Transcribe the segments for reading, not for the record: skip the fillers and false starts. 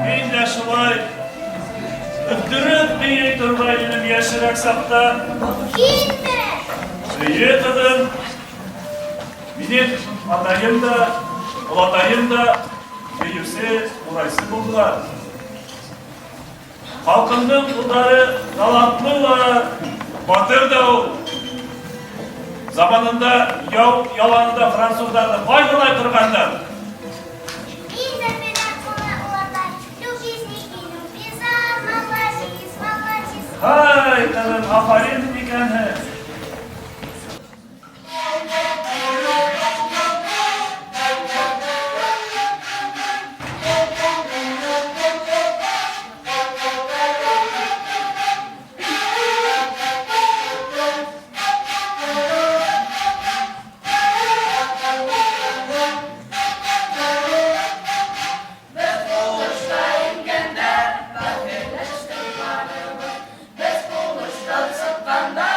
Мин дә шулай өздереп бии торган идем яшьрәк чакта. Килмә! Сөе кызым, минем атаем да, олатаем да биюсе, курайсы булдылар. Халкымның уллары талантлы ла, батыр да ул. Заманында яу яланында французларны кайгылай торганнар. Һай, кызым, афарин икәнһең. Без кулышта ингәндә, бәхил эштек барыбыз. Без кулыштан чыкканда,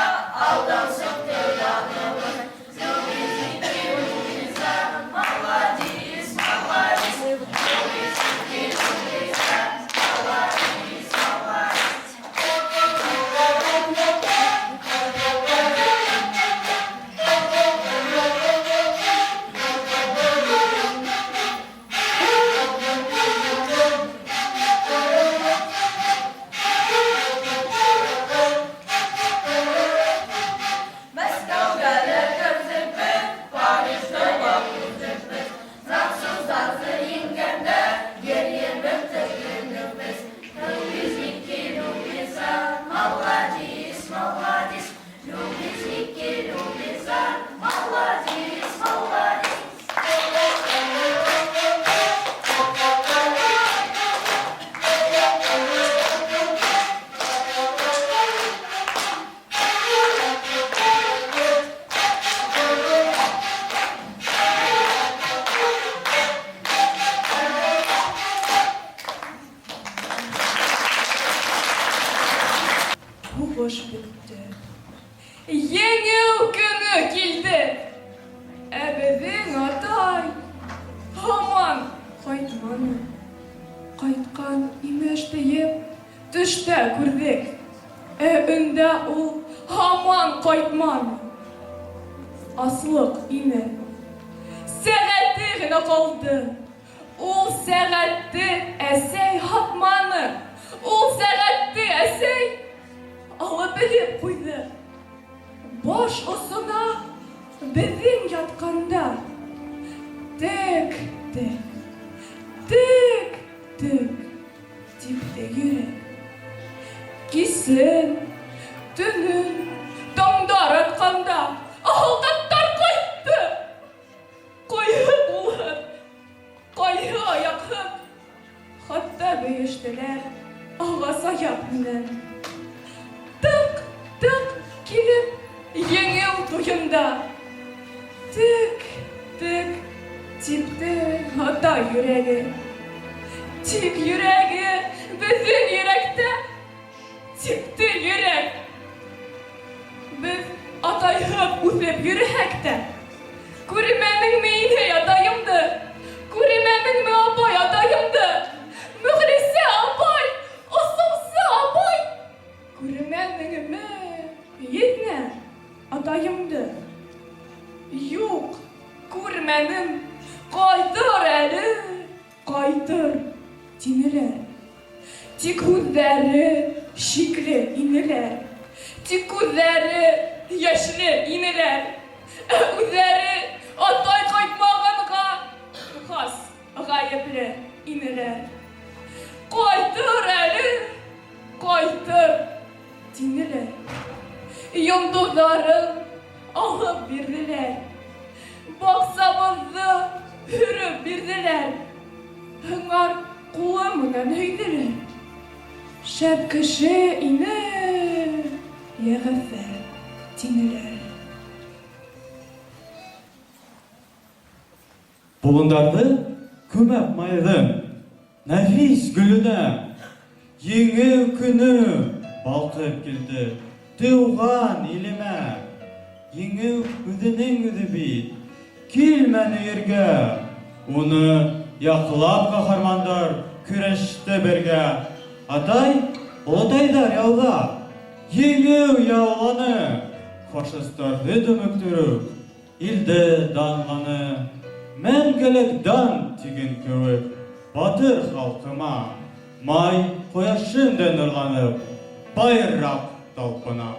Еңеү көнө килде. Ә беҙҙең атай һаман ҡайтманы. Ҡайтҡан имеш тиеп төштә күрҙек. Ә өндә ул һаман ҡайтманы. Аслыҡ ине. Сәғәте генә ҡалды. Ул сәғәтте әсәй һатманы. Ул сәғәтте әсәй алып элеп ҡуйҙы. Баш осона беҙҙең ятҡанда тек тек тек тек типте йөрәк. Кисен, төнөн, таңдар атҡанда һалдаттар ҡайтты. Ҡайһы ҡулһыҙ, ҡайһы аяҡһыҙ, хатта бейештеләр ағас аяҡ менән. Тыҡ, тыҡ килеп еңеү туйында тек, тек типте ата йөрәге. Тик йөрәге беҙҙең йөрәктә типте йөрәк. Беҙ атайһыҙ үҫеп йөрөһәк тә, күрмәнеңме инәй атайымды? Күрмәнеңме апай атайымды? Мөхлисә апай, осоусы апай! Күрмәнеңме еҙнә атайымды? Юҡ, күрмәнем, ҡайтыр әле, ҡайтыр, тинеләр. Тик һүҙҙәре шикле инеләр. Тик күҙҙәре йәшле инеләр. Ә үҙҙәре атай ҡайтмағанға хас ғәйепле инеләр. Ҡайтыр әле, ҡайтыр, тинеләр. Йондоҙҙарын алып бирҙеләр. Баҡсабыҙҙы һөрөп бирҙеләр. Һыңар ҡулы менән һөйҙөләр. Шәп кеше ине Йәғәфәр, тинеләр. Болондарҙы күмәп майҙың нәфис гөлөнә. Еңеү көнө балҡып килде тыуған илемә. Еңеү үҙенең үҙе бит килмәне ергә. Уны яҡлап ҡаһармандар көрәште бергә. Атай, олатайҙар яуҙа еңеү яуланы. Фашистарҙы дөмөктөрөп, илде данланы. Мәңгелек дан тигән кеүек батыр халҡыма. Май ҡояшындай нурланып, байраҡ талпына.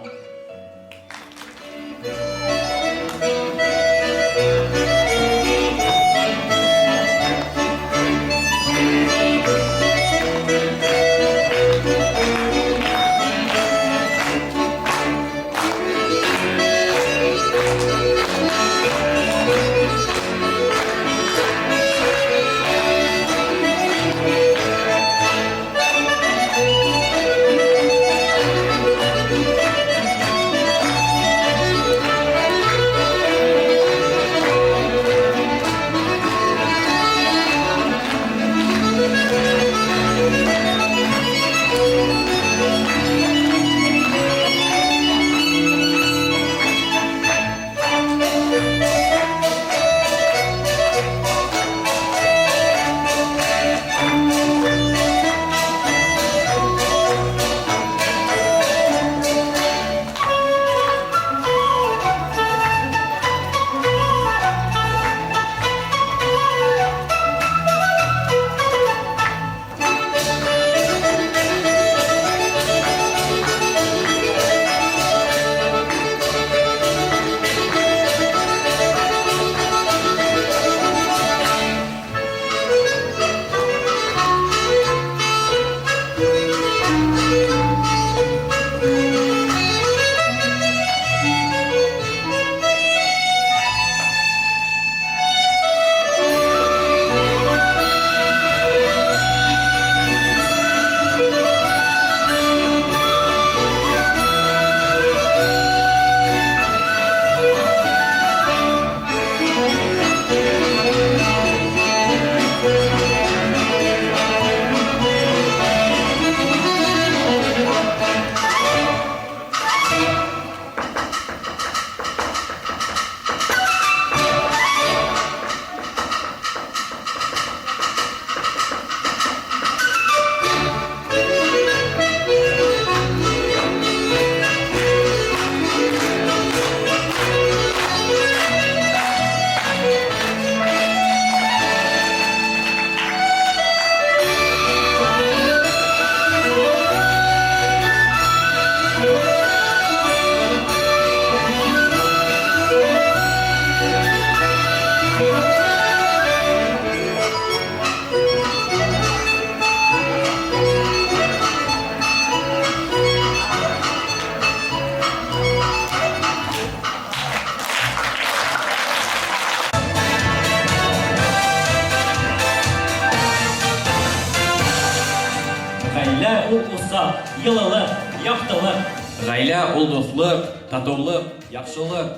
йылылык, яктылык. Гаилә ул дуслык, татулык, яхшылык.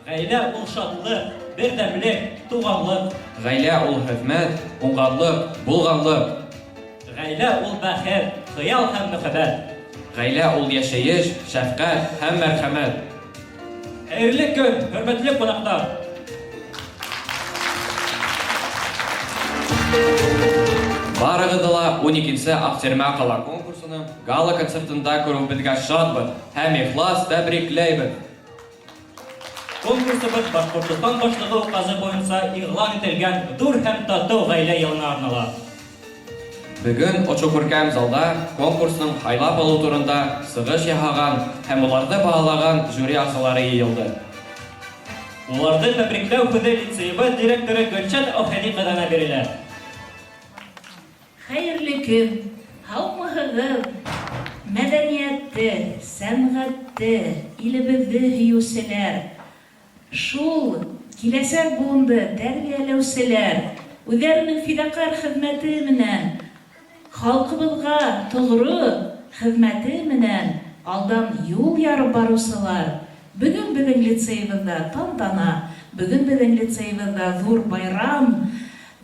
Гаилә ул шатлык, бердәмлек, туганлык. Гаилә ул хезмәт, уңганлык, булганлык. Гаилә ул бәхет, хыял һәм мәхәббәт. Гаилә ул яшәеш, шәфкать һәм мәрхәмәт. Хәерле көн, хөрмәтле кунаклар! Барыгызны ла уникенче Актермә кала конкурсының гала-концертында күрүебезгә шатбыз һәм ихлас тәбрикләйбез! Конкурсыбыз Башкортостан Башлыгы Указы буенча игълан ителгән Зур һәм тату гаилә елына арнала. Бөгөн ошо күркәм залда конкурсның һайлап алу турында сыгыш яһаган һәм уларҙы баһалаган жюри ағзалары йыйылды. Уларҙы тәбрикләү һүҙе лицеебыҙ директоры Гөлшат Әүхәди ҡыҙына бирелә. Хәерле көн! Һаумыһығыҙ, мәҙәниәтте, сәнғәтте, илебеҙҙе һөйөүселәр, шул киләсәк быуынды тәрбиәләүселәр, үҙҙәренең фиҙаҡәр хеҙмәте менән халҡыбыҙға тоғро хеҙмәте менән алдан юл ярып барыусылар! Бөгөн беҙҙең лицейыбыҙҙа тантана, бөгөн беҙҙең лицейыбыҙҙа ҙур байрам.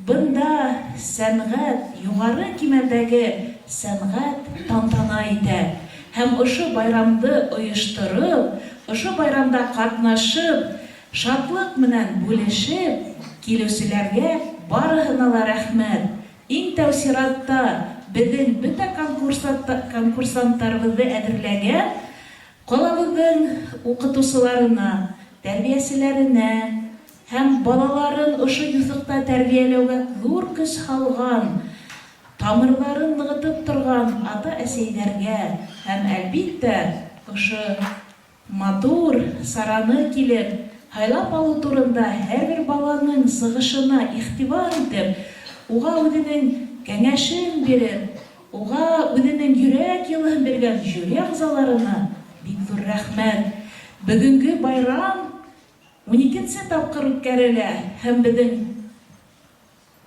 Бында сәнғәт, юғары кимәлдәге сәнғәт тантана итә. Һәм ошо байрамды ойоштороп, ошо байрамда ҡатнашып, шатлыҡ менән бүлешеп килеүселәргә барыһына ла рәхмәт. Иң тәү сиратта беҙҙең бөтә конкурсанттарыбыҙҙы әҙерләгән ҡалабыҙҙың уҡытыусыларына, тәрбиәселәренә һәм балаларын ошо юҫыҡта тәрбиәләүгә ҙур көс һалған, тамырҙарын нығытып торған ата-әсәйҙәргә һәм, әлбиттә, ошо матур сараны килеп һайлап алыу турында һәрбер баланың сығышына иғтибар итеп, уға үҙенең кәңәшен биреп, уға үҙенең йөрәк йылыһын биргән жюри ағзаларына бик ҙур рәхмәт. Бөгөнгө байрам уникенсе тапҡыр үткәрелә һәм беҙҙең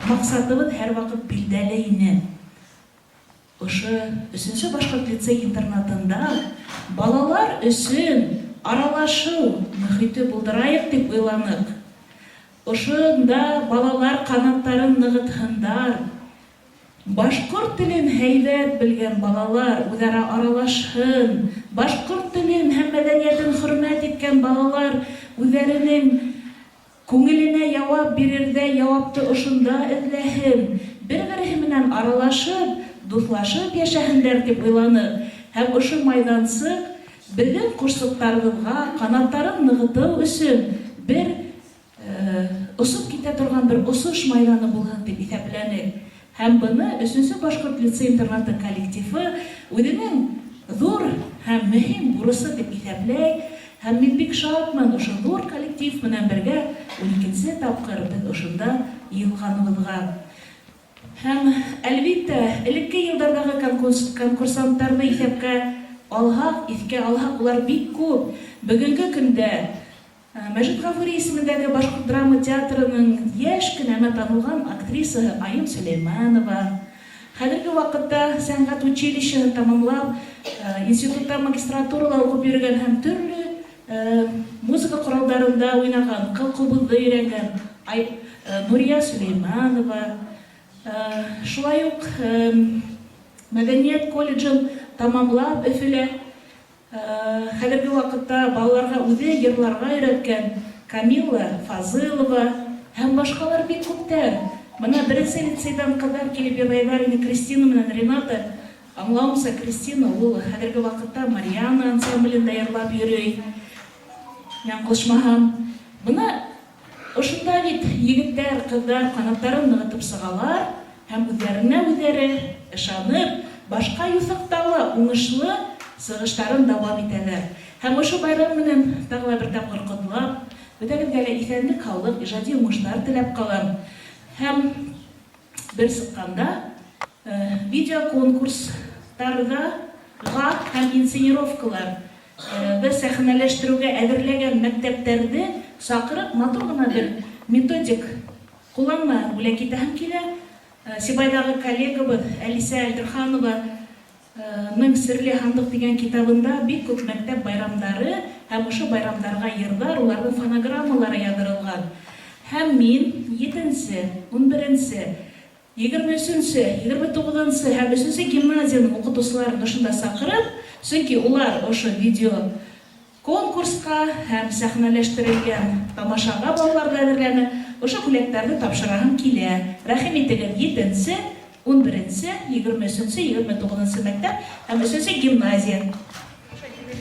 маҡсатыбыҙ һәрваҡыт билдәле ине. Ошо өсөнсө башҡорт лицей-интернатында балалар өсөн аралашыу мөхите булдырайыҡ тип уйланыҡ. Ошонда балалар ҡанаттарын нығытһындар, башҡорт телен һәйбәт белгән балалар үҙара аралашһын, башҡорт телен һәм мәҙәниәтен хөрмәт иткән балалар үҙҙәренең күңеленә яуап бирерҙәй яуапты ошонда эҙләһен, бер-береһе менән аралашып, дуҫлашып йәшәһендәр тип уйланыҡ һәм ошо майҙансыҡ беҙҙең ҡошсоҡтарыбыҙға ҡанаттарын нығытыу өсөн бер осоп китә торған бер осош майҙаны булһын тип иҫәпләнек. Һәм быны өсөнсө башҡорт лицей-интернаты коллективы үҙенең ҙур һәм мөһим бурысы тип иҫәпләй. Һәм мин бик шатмын ошо ҙур коллектив менән бергә уникенсе тапҡыр беҙ ошонда йыйылғаныбыҙға. Һәм, әлбиттә, элекке йылдарҙағы конкурсанттарҙы иҫәпкә алһаҡ, иҫкә алһаҡ, улар бик күп. Бөгөнгө көндә Мәжит Ғафури исемендәге Башҡорт драма театрының йәш кенә, әммә танылған актрисаһы Айым Сөләймәнова, хәҙерге ваҡытта сәнғәт училищеһын тамамлап, институтта магистратурала уҡып йөрөгән һәм төрлө музыка ҡоралдарында уйнаған, ҡыл-ҡубыҙҙы өйрәнгән Нурия Сөләймәнова, шулай уҡ мәҙәниәт колледжын тамамлап Өфөлә Хәҙерге ваҡытта балаларға үҙе йырларға өйрәткән Камилла Фазылова һәм башҡалар бик күптәр. Бына беренсе лицейҙан ҡыҙҙар килеп йырлайҙар ине, Кристина менән Рената. Аңлауымса, Кристина ул хәҙерге ваҡытта Мариана ансамблендә йырлап йөрөй, яңылышмаһам. Бына Ошонда бит егетләр, кызлар канатларын ныгытып сыгалар һәм үзләренә үзләре ышанып, башка юҫыкта ла уңышлы сыгышларын дәвам итәләр. Һәм ошо байрам менән тагы ла бер тапкыр котлап, бөтәгеҙгә лә иҫәнлек-һаулык, ижади уңышлар теләп калам. Һәм бер сыкканда видеоконкурстарда га һәм инсценировкалар ды сәхнәләштерүгә әҙерләгән мәктәптәрҙе саҡырып, матур ғына бер методик ҡулланма бүләк итәһем килә. Сибайҙағы коллегабыҙ Әлисә Әлдерханова Ның Серле һандыҡ дигән китабында бик күп мәктәп байрамдары һәм ошо байрамдарға йырҙар, уларҙың фонограммалары яҙырылған. Һәм мин етенсе, унберенсе, 23-нсе, 29-нсы һәм өсөнсө гимназияның уҡытыусыларын ошонда саҡырып, сөнки улар ошо видео конкурсҡа һәм сәхнәләштерелгән тамашаға балаларҙы әҙерләне, ошо бүләктәрҙе тапшыраһым килә. Рәхим итегеҙ, етенсе, 11-нсе, 23-нсе, 29-нсы мәктәп һәм өсөнсө гимназия. Шулай итеп,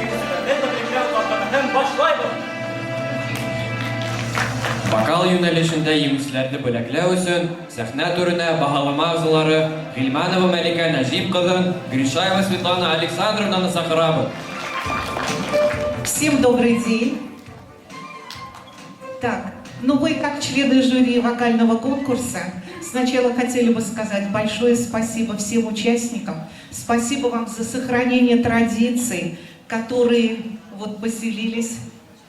җиңүчеләрне тәбрикләү тантанасын башлайбыз. Вокал юнәлешендә җиңүчеләрне бүләкләү өчен сәхнә түренә баһалама әгъзалары Гыйльманова Мәликә Нәҗип кызын, Гришаева Светлана Александровнаны чакырабыз. Всем добрый день. Так, ну вы, как члены жюри вокального конкурса, сначала хотели бы сказать большое спасибо всем участникам. Спасибо вам за сохранение традиций, которые вот поселились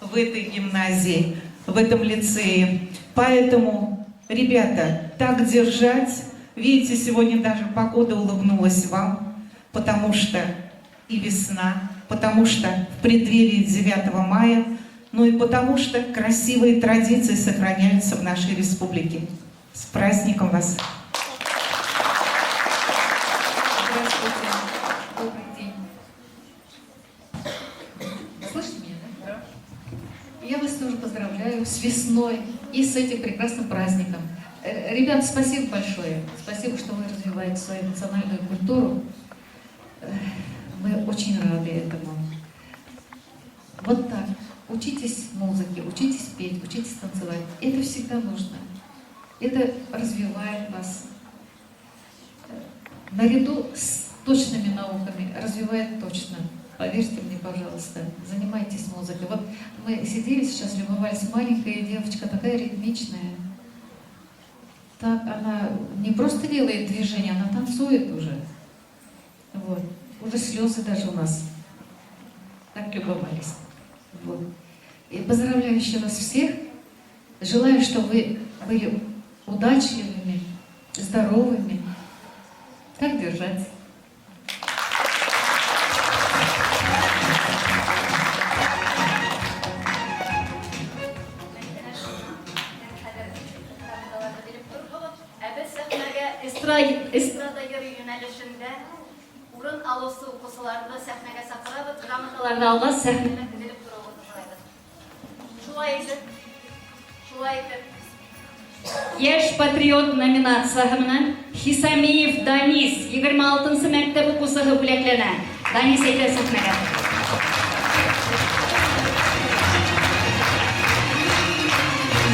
в этой гимназии, в этом лицее. Поэтому, ребята, так держать. Видите, сегодня даже погода улыбнулась вам, потому что и весна, потому что в преддверии 9 мая, ну и потому что красивые традиции сохраняются в нашей республике. С праздником вас! Здравствуйте. Добрый день. Слышите меня, да? Я вас тоже поздравляю с весной и с этим прекрасным праздником. Ребят, спасибо большое. Спасибо, что вы развиваете свою национальную культуру. Мы очень рады этому. Вот так. Учитесь музыке, учитесь петь, учитесь танцевать. Это всегда нужно. Это развивает вас. Наряду с точными науками развивает точно. Поверьте мне, пожалуйста, занимайтесь музыкой. Вот мы сидели сейчас, любовались, маленькая девочка, такая ритмичная. Так она не просто делает движение, она танцует уже. Вот. Уже слезы даже у нас. Так любовались. Вот. И поздравляю еще раз всех. Желаю, чтобы вы были удачливыми, здоровыми. Так держать. Ә без сәхнәгә эстрада йыры юнәлешендә урын алучы укучыларны сәхнәгә чакырабыз. Грамоталарны алгач, сәхнәдә тезелеп торуыгызны сорыйбыз. Шулай итеп, Яшь патриот номинацияһы менән Хисамиев Данис, 26 мәктәп укыусыһы бүләкләнә. Данис, әйҙә сәхнәгә.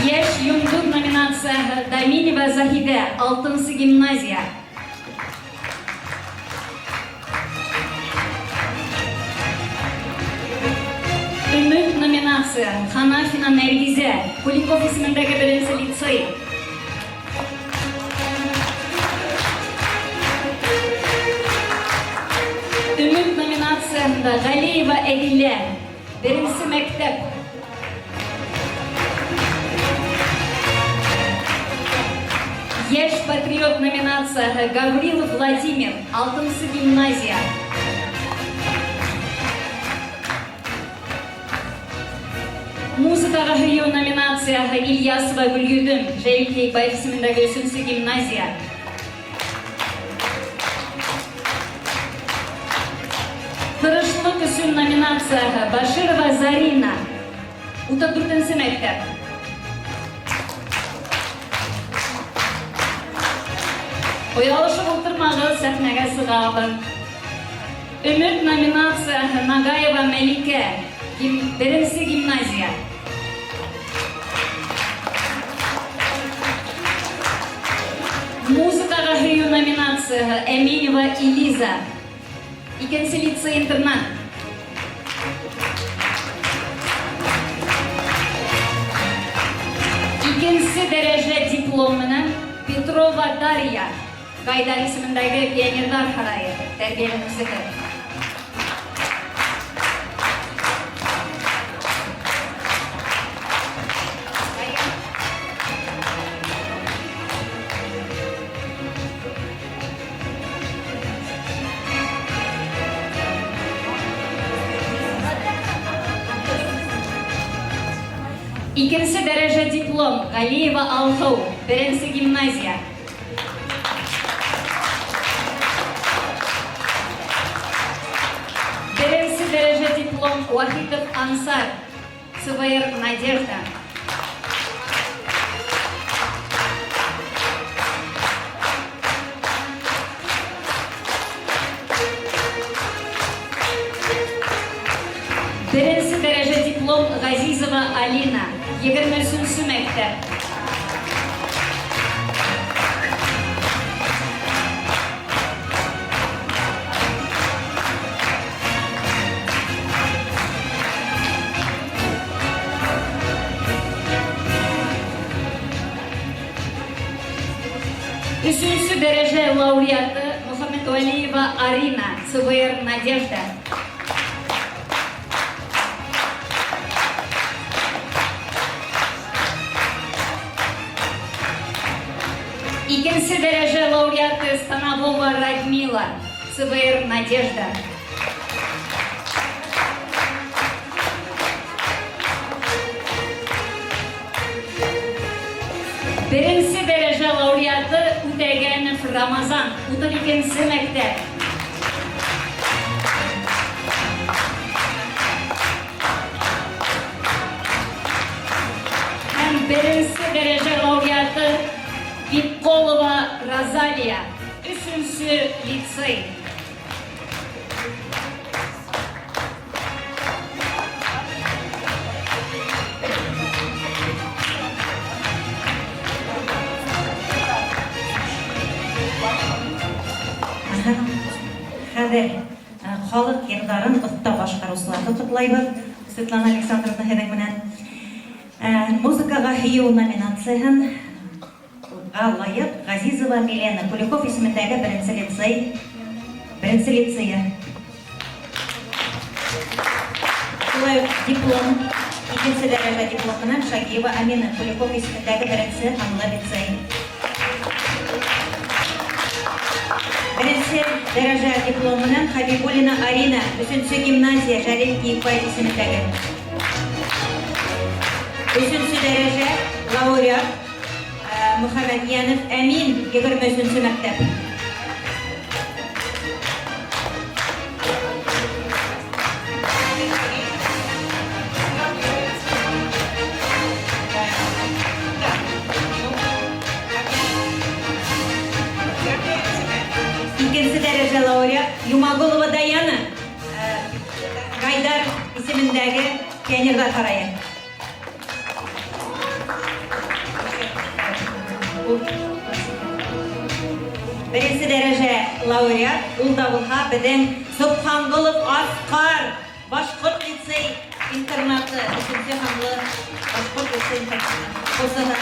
Яшь йондоҙ номинацияһы Даминева Заһиҙә, 6 гимназия. Өмөт номинация Ханафина Нәргизә, Куликов исемендәге беренсе лицей. Өмөт номинацияһында Галиева Әдилә, беренсе мәктәп. Яшь патриот номинацияһы Гаврилов Владимир, 6 гимназия. Музыкаға һөйөү номинацияһы Ильясова Гөлйөҙөм, Жәлил Кейекбаев исемендәге өсөнсө гимназия. Тырышлыҡ өсөн номинацияһы Баширова Зарина, 34-нсе мәктәп. Оялышып ултырмағыҙ, сәхнәгә сығабыҙ. Өмөт номинацияһы Нагаева Мәликә, беренсе гимназия. Музыкаға һөйөү номинацияһы Әминева Элиза, икенсе лицей-интернат. Икенсе дәрәжә диплом менән Петрова Дарья, Гайдар исемендәге Пионерҙар һарайы тәрбиәләнеүсеһе. Икенсе дәрәжә диплом Галиева Алһыу, беренсе гимназия. Беренсе дәрәжә диплом Вахитов Ансар, ЦВР Надежда. Беренсе дәрәжә диплом Газизова Алина, 23 мәктәп. Өсөнсө дәрәжә лауреаты Мөхәммәтвәлиева Арина, ЦВР Надежда. Икенсе дәрәжә лауреаты Становова Радмила, ЦВР Надежда. Беренсе дәрәжә лауреаты Үтәгәнов Рамазан, 32 мәктәп. Һәм беренсе дәрәжә лауреаты Бикколова Розалия, өсөнсө лицей. Хәҙер халыҡ йырҙарын оҫта башҡарыусыларҙы ҡотлайбыҙ, Светлана Александровна һеҙҙең менән. Музыкаға һөйөү номинацияһын лайыҡ Ғәзизова Милена, Куликов исемендәге беренсе лицей, беренсе лицейы. Шулай уҡ диплом, икенсе дәрәжә диплом менән Шагиева Амина, Куликов исемендәге беренсе һанлы лицей. Беренсе дәрәжә диплом менән Хабибуллина Арина, өсөнсө гимназия, Жәлил Киекбаев исемендәге. Өсөнсө дәрәжә лауреат Мөхәммәтйәнов Әмин, 23 мәктәп. Икенсе дәрәжә лауреат Юмагулова Даяна, Гайдар исемендәге Пионерҙар һарайы. Беренсе дәрәжә лауреат ул да булһа беҙҙең Собханғолов Асҡар, Башҡорт лицей интернаты, өсөнсө һанлы Башҡорт лицей интернаты.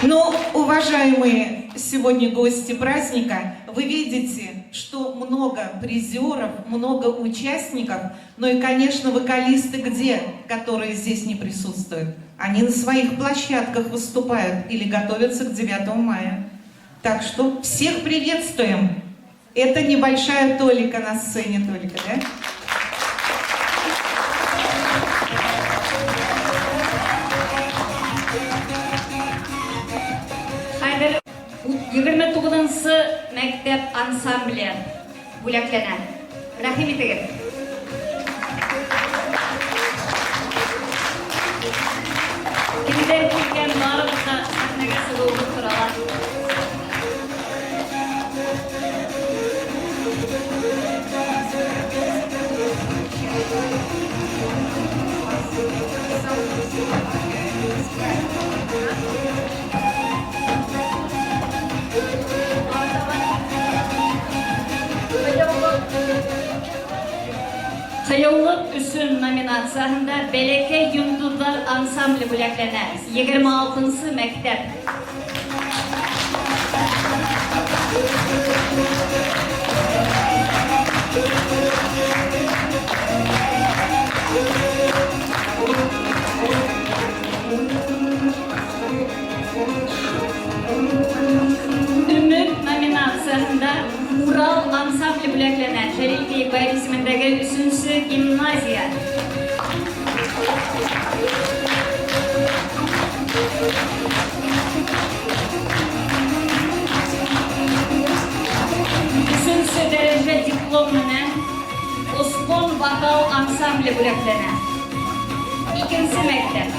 Но, уважаемые сегодня гости праздника, вы видите, что много призеров, много участников, но и, конечно, вокалисты где, которые здесь не присутствуют? Они на своих площадках выступают или готовятся к 9 мая. Так что всех приветствуем. Это небольшая толика на сцене, толика, да? Хәҙер 29-нсы мәктәп ансамбле бүләкләнә. Рәхим итегеҙ. Кемдәр килгән, барыбыҙ ҙа сәхнәгә сығыуыбыҙ һорала. Ҡыйыулыҡ өсөн номинацияһында Бәләкәй йондоҙҙар ансамбле бүләкләнә. 26 нсы мәктәп. Өмөт номинацияһында Урал ансамбле бүләкләнә. Җәлил Киекбаев исемендәге өченче гимназия. Өченче дәрәҗә диплом менән Оскон вокал ансамбле бүләкләнә. Икенче мәктәп.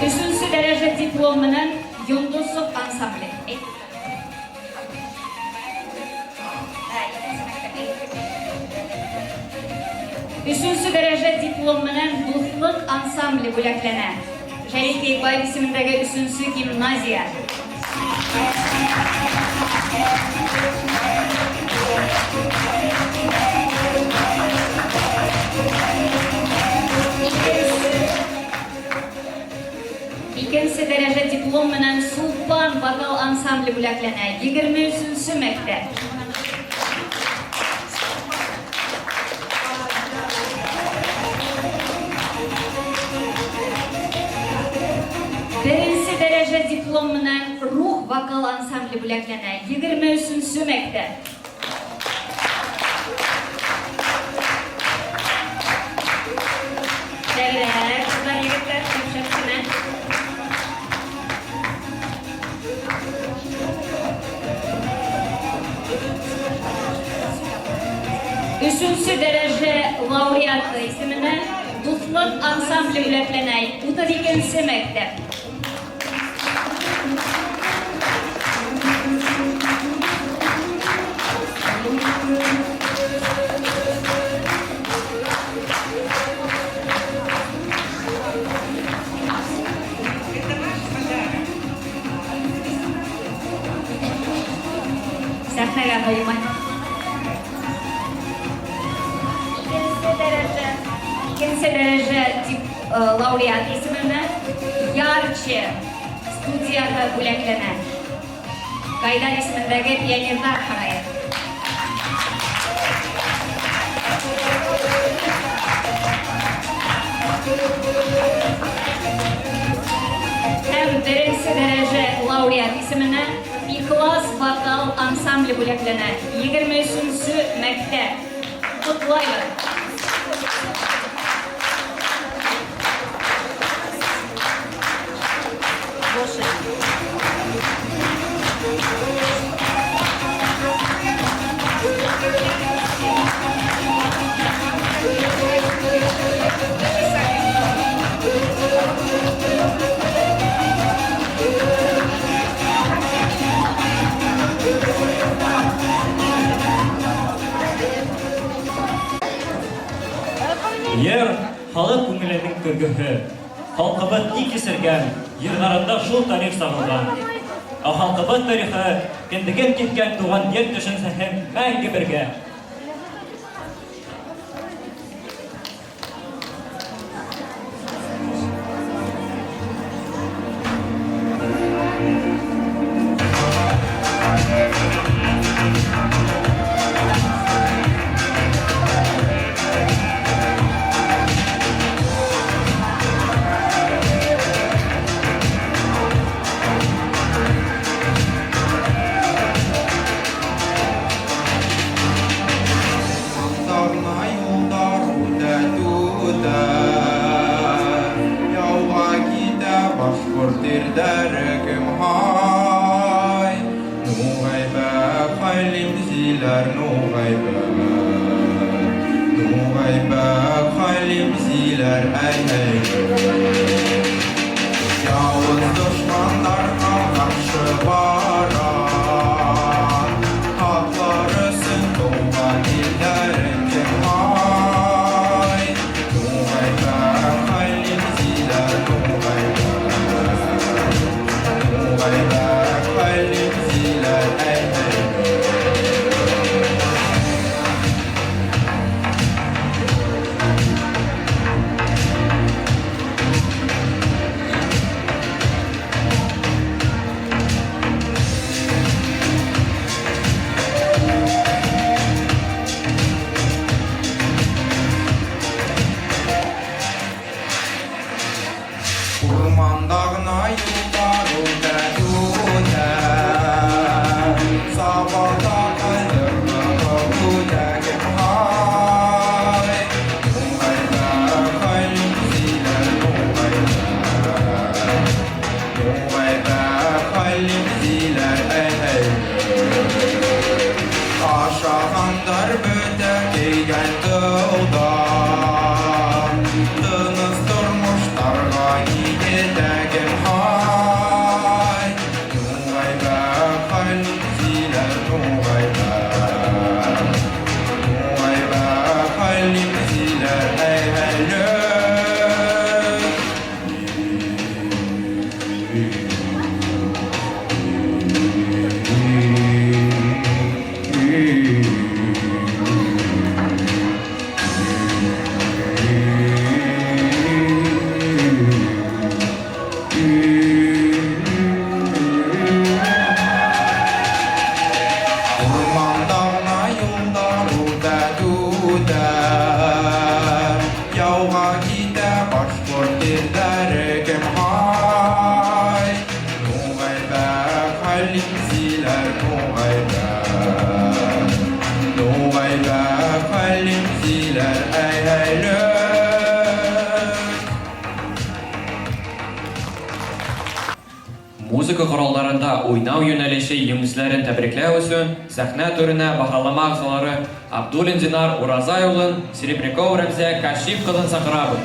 Өченче дәрәҗә диплом менән Йондозлык ансамбле. Өченче дәрәҗә диплом менән Дуҫлыҡ ансамбле бүләкләнә. Җәлил Киекбаев исемендәге өченче гимназия. Икенче дәрәҗә диплом менән Сулпан вокал ансамбле бүләкләнә. 23 мәктәп. Беренче дәрәҗә диплом менән Рух вокал ансамбле бүләкләнә. 23 мәктәп. Шәбрәк, кызлар, егетләр, шәп кенә. Өченче дәрәҗә лауреаты исеменә Дуҫлыҡ ансамбле бүләкләнә. 32 мәктәп. Это ваш подарок. Сәхнәгә ҡуймай. Икенче дәрәҗә дип лауреат исеменә Ярче студияһы бүләкләнә. Гайдар исемендәге пионерҙар һарайы. Һәм беренсе дәрәҗә лауреат исеменә Ихлас вокал ансамбле бүләкләнә. 23 мәктәп. Ҡотлайбыҙ. Йыр халыҡ күңеленең көҙгөһө. Халҡыбыҙ ни кисергән, йырҙарында шул тарих сағылған. Ә халҡыбыҙ тарихы кендеген киткән туған ер төшөнсәһе мәңге бергә. Юлдар үтә түтә, яуған ирҙәре кем һай? Нуғайбәк Хәлимзиләр, Нуғайбәк, Нуғайбәк Хәлимзиләр, әй-әй. Яуыз дошмандарға ҡаршы бара, Хаҡлар өсөн тыуған илдәрең кем һай? Нуғайбәк Хәлимзиләр, Нуғайбәк, Нуғайбәк Хәлимзиләр, әй-әй. Урманда ғына юлдар үтә, үтә, Сабата ҡалдырҙы үтә кем һай? Нуғайбәк Хәлимзиләр, Нуғайбәк, Нуғайбәк Хәлимзиләр, әй-әй. Ашағандар бөтә кейгән тылда, Тыныс тормоштарға етә кем һай? Нуғайбәк Хәлимзиләр, Нуғайбәк, Нуғайбәк Хәлимзиләр, әй-әй. Урманда ғына юлдар үтә, үтә, Яуға китә башҡорт ирҙәре кем һай? Нуғайбәк Хәлимзиләр, Нуғайбәк, Нуғайбәк Хәлимзиләр, әй-әй. Музыка ҡоралдарында уйнау йүнәлеше еңеүселәрен тәбрикләү өсөн сәхнә түренә баһалама ағзалары Абдуллин Динар Уразай улын, Серебрякова Рәмзиә Кәшиф ҡыҙын саҡырабыҙ.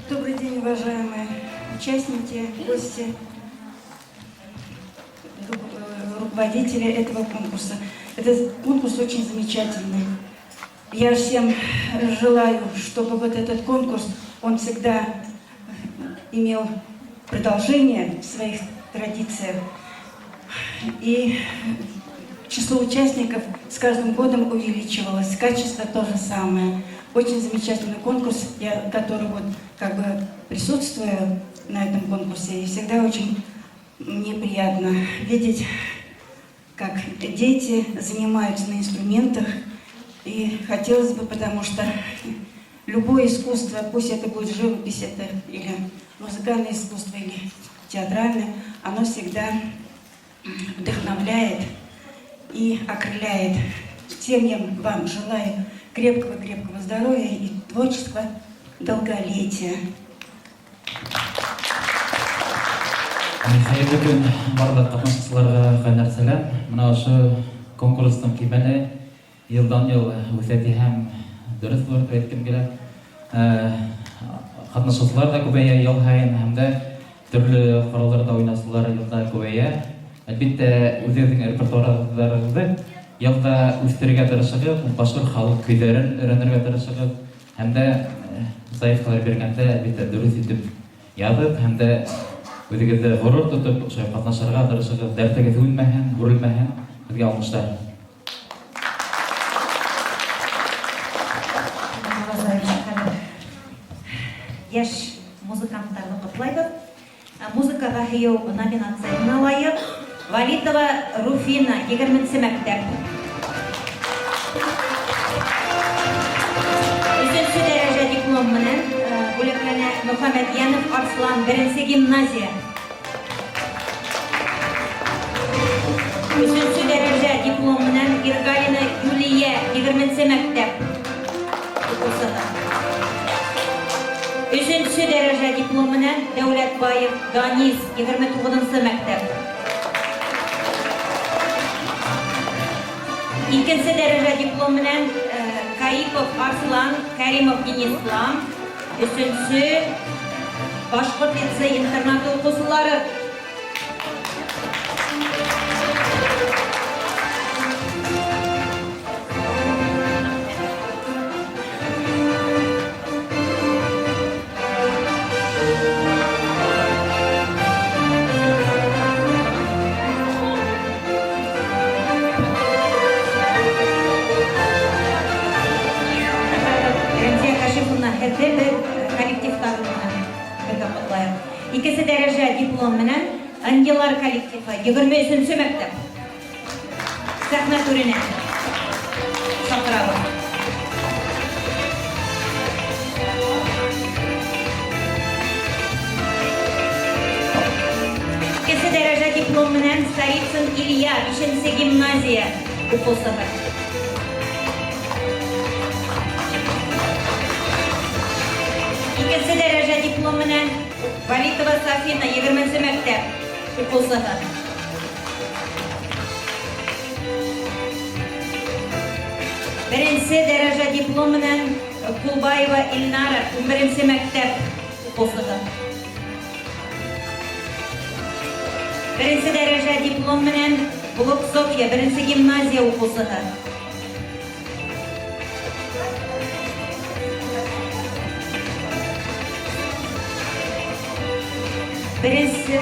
Добрый день, уважаемые участники, гости, руководители этого конкурса. Этот конкурс очень замечательный. Я всем желаю, чтобы вот этот конкурс, он всегда имел продолжение в своих традициях. И число участников с каждым годом увеличивалось, качество то же самое. Очень замечательный конкурс, я, который вот как бы присутствую на этом конкурсе, и всегда очень мне приятно видеть, как дети занимаются на инструментах. И хотелось бы, потому что любое искусство, пусть это будет живопись, это или музыкальное искусство, или театральное, оно всегда вдохновляет и окрыляет. Всем я вам желаю крепкого-крепкого здоровья и творчества, долголетия. Хәйерле көн барлыҡ ҡатнашыусыларға, ҡайнар сәләм. Мына ошо конкурстың кимәле йылдан йыл үҫә тиһәм, дөрөҫ булыр тип әйткем килә. Ҡатнашыусылар ҙа күбәйә йыл һайын, һәм дә төрлө ҡоралдарҙа уйнаусылар йылда күбәйә. Әлбиттә, үҙегеҙҙең репертуарығыҙҙы йылда үҫтерергә тырышығыҙ, башҡорт халыҡ көйҙәрен өйрәнергә тырышығыҙ, һәм дә заявкалар биргәндә, әлбиттә, дөрөҫ итеп яҙып, һәм дә үҙегеҙҙе ғорур тотоп, ошо ҡатнашырға тырышығыҙ, дәртегеҙ һүнмәһен, һүрелмәһен, һеҙгә уңыштар. Йәш музыканттарҙы ҡотлайбыҙ. Музыкаға һөйөү номинацияһына лайыҡ Валитова Руфина, 20-нсе мәктәп. Өсөнсө дәрәжә диплом менән бүләкләнә. Мөхәммәтйәнов Арслан, беренсе гимназия. Өсөнсө дәрәжә диплом менән Иргалина Юлия, 20 мәктәп укыусыһы. Өсөнсө дәрәжә диплом менән Дәүләтбаев Данис, 29 мәктәп. Икенсе дәрәжә диплом менән Каипов Арслан, Кәримов Динислам, өсөнсө Башкорт лицей интернаты укыусылары. Рәмзия Кашифовна, һеҙҙе беҙ коллективтар менән бергә ҡотлайыҡ. Икенсе дәрәжә диплом менән Ангелар коллективы, 23 мәктәп. Сәхнә түренә саҡырабыҙ. Икенсе дәрәжә диплом менән Царицын Илья, 5 гимназия уҡыусыһы. Икенсе дәрәжә диплом менән Валитова Сафина, 20 мәктәп уҡыусыһы. Беренсе дәрәжә диплом менән Кулбаева Илнара, 11 мәктәп уҡыусыһы. Беренсе дәрәжә диплом менән Блок Софья, беренсе гимназия уҡыусыһы. Беренсе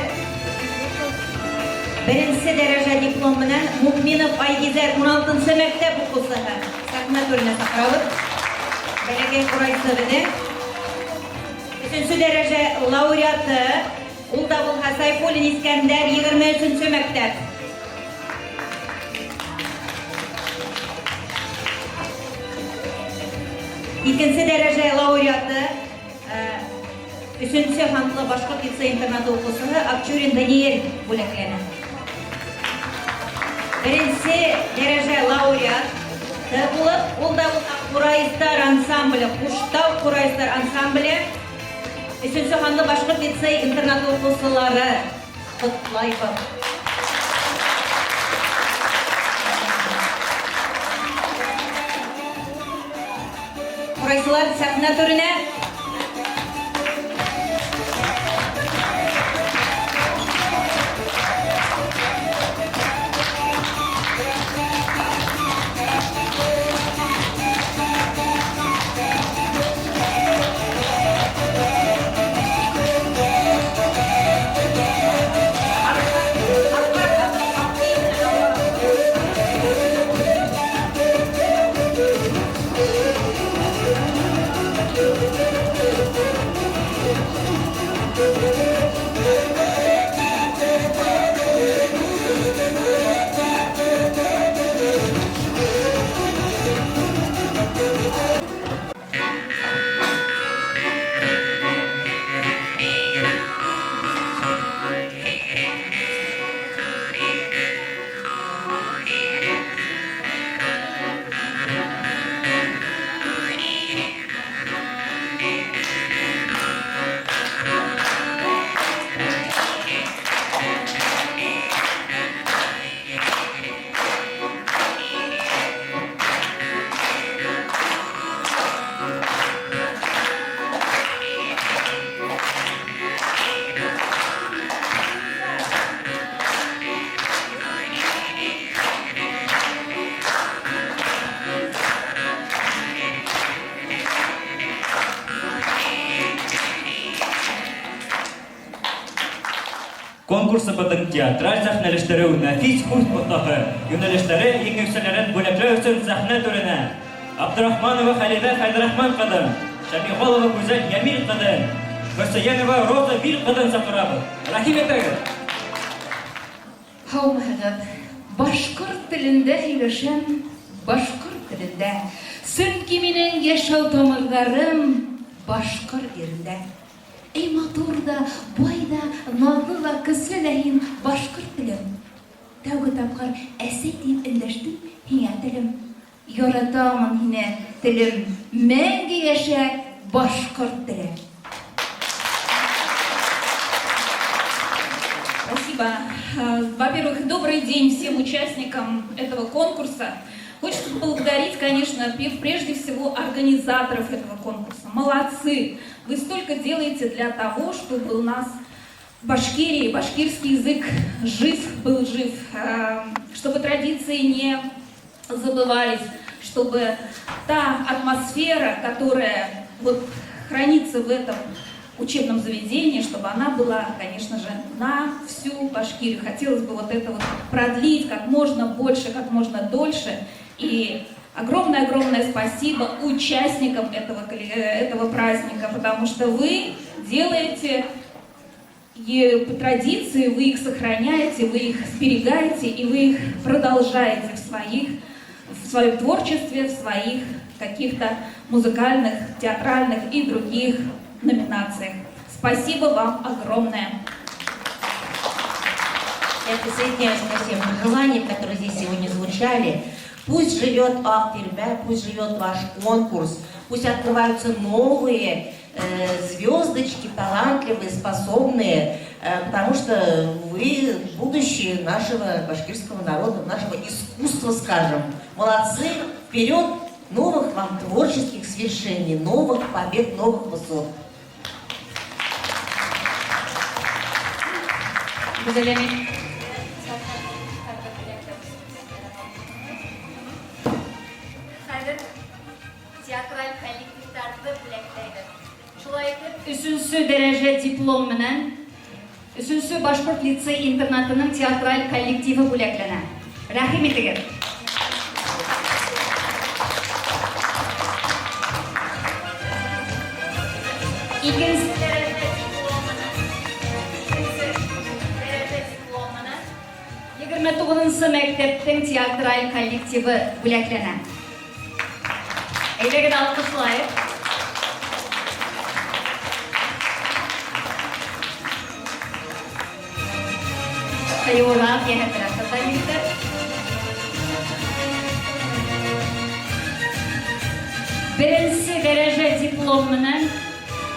Беренсе дәрәжә диплом менән Мукминов Айгизәр, 16 мәктәп уҡыусыһы. Сәхнә түренә саҡырабыҙ. Бәләкәй ҡурайсы беҙҙең. Өсөнсө дәрәжә лауреаты ул да булһа Сайфуллин Искәндәр, 23 мәктәп. Икенсе дәрәжә лауреаты өсөнсө һанлы башҡорт лицей интернаты уҡыусыһы Акчурин Даниэль бүләкләнә. Беренсе дәрәжә лауреаты булып, ул да булһа Ҡурайстар ансамбле, Ҡуштау Ҡурайстар ансамбле, өсөнсө һанлы башҡорт лицей интернаты уҡыусылары ҡотлайбыҙ. Ҡурайсылар сәхнә түренә. Конкурсыбыҙҙың театраль сәхнәләштереү нәфис һүҙ оҫтаһы йүнәлештәре еңеүселәрен бүләкләү өсөн сәхнә түренә Абдрахманова Хәлиҙә Хәйҙрахман ҡыҙын, Шәмиғолова Гүзәл Йәмил ҡыҙын, Хөсәйенова Роза Вил ҡыҙын саҡырабыҙ. Рәхим итегеҙ! Һаумыһығыҙ! Башҡорт телендә һөйләшәм, башҡорт телендә. Сөнки минең йәшәү тамырҙарым башҡорт ерендә. Эй матур да, бай да, наҙлы ла, көслө лә һин, башҡорт телем. Тәүге тапҡыр әсәй тиеп эндәштем һиңә, телем. Яратамын һине, телем, мәңге йәшә, башҡорт теле! Спасибо. Во-первых, добрый день всем участникам этого конкурса. Хочется поблагодарить, конечно, прежде всего организаторов этого конкурса. Молодцы! Вы столько делаете для того, чтобы у нас в Башкирии башкирский язык жив был жив, чтобы традиции не забывались, чтобы та атмосфера, которая вот хранится в этом учебном заведении, чтобы она была, конечно же, на всю Башкирию. Хотелось бы вот это вот продлить как можно больше, как можно дольше. И огромное-огромное спасибо участникам этого праздника, потому что вы делаете традиции, вы их сохраняете, вы их сберегаете и вы их продолжаете в своем творчестве, в своих каких-то музыкальных, театральных и других номинациях. Спасибо вам огромное. Я присоединяюсь ко всем пожеланиям, которые здесь сегодня звучали. Пусть живет Ак-Тирбә, пусть живет ваш конкурс, пусть открываются новые звездочки, талантливые, способные, потому что вы будущее нашего башкирского народа, нашего искусства, скажем. Молодцы, вперед, новых вам творческих свершений, новых побед, новых высот. Гүзәлия. Хәҙер театраль коллективтарҙы бүләкләйбеҙ. Шулай итеп, өсөнсө дәрәжә диплом менән өсөнсө башҡорт лицей-интернатының театраль коллективы бүләкләнә. Рәхим итегеҙ. Икенсе дәрәжә диплом менән, икенсе дәрәжә диплом менән 29-нсы мәктәптең театраль коллективы бүләкләнә. Әйҙәгеҙ алҡышлайыҡ. Ҡыйыуыраҡ, йәһәтерәк ҡыҙҙар, егеттәр. Беренсе дәрәжә диплом менән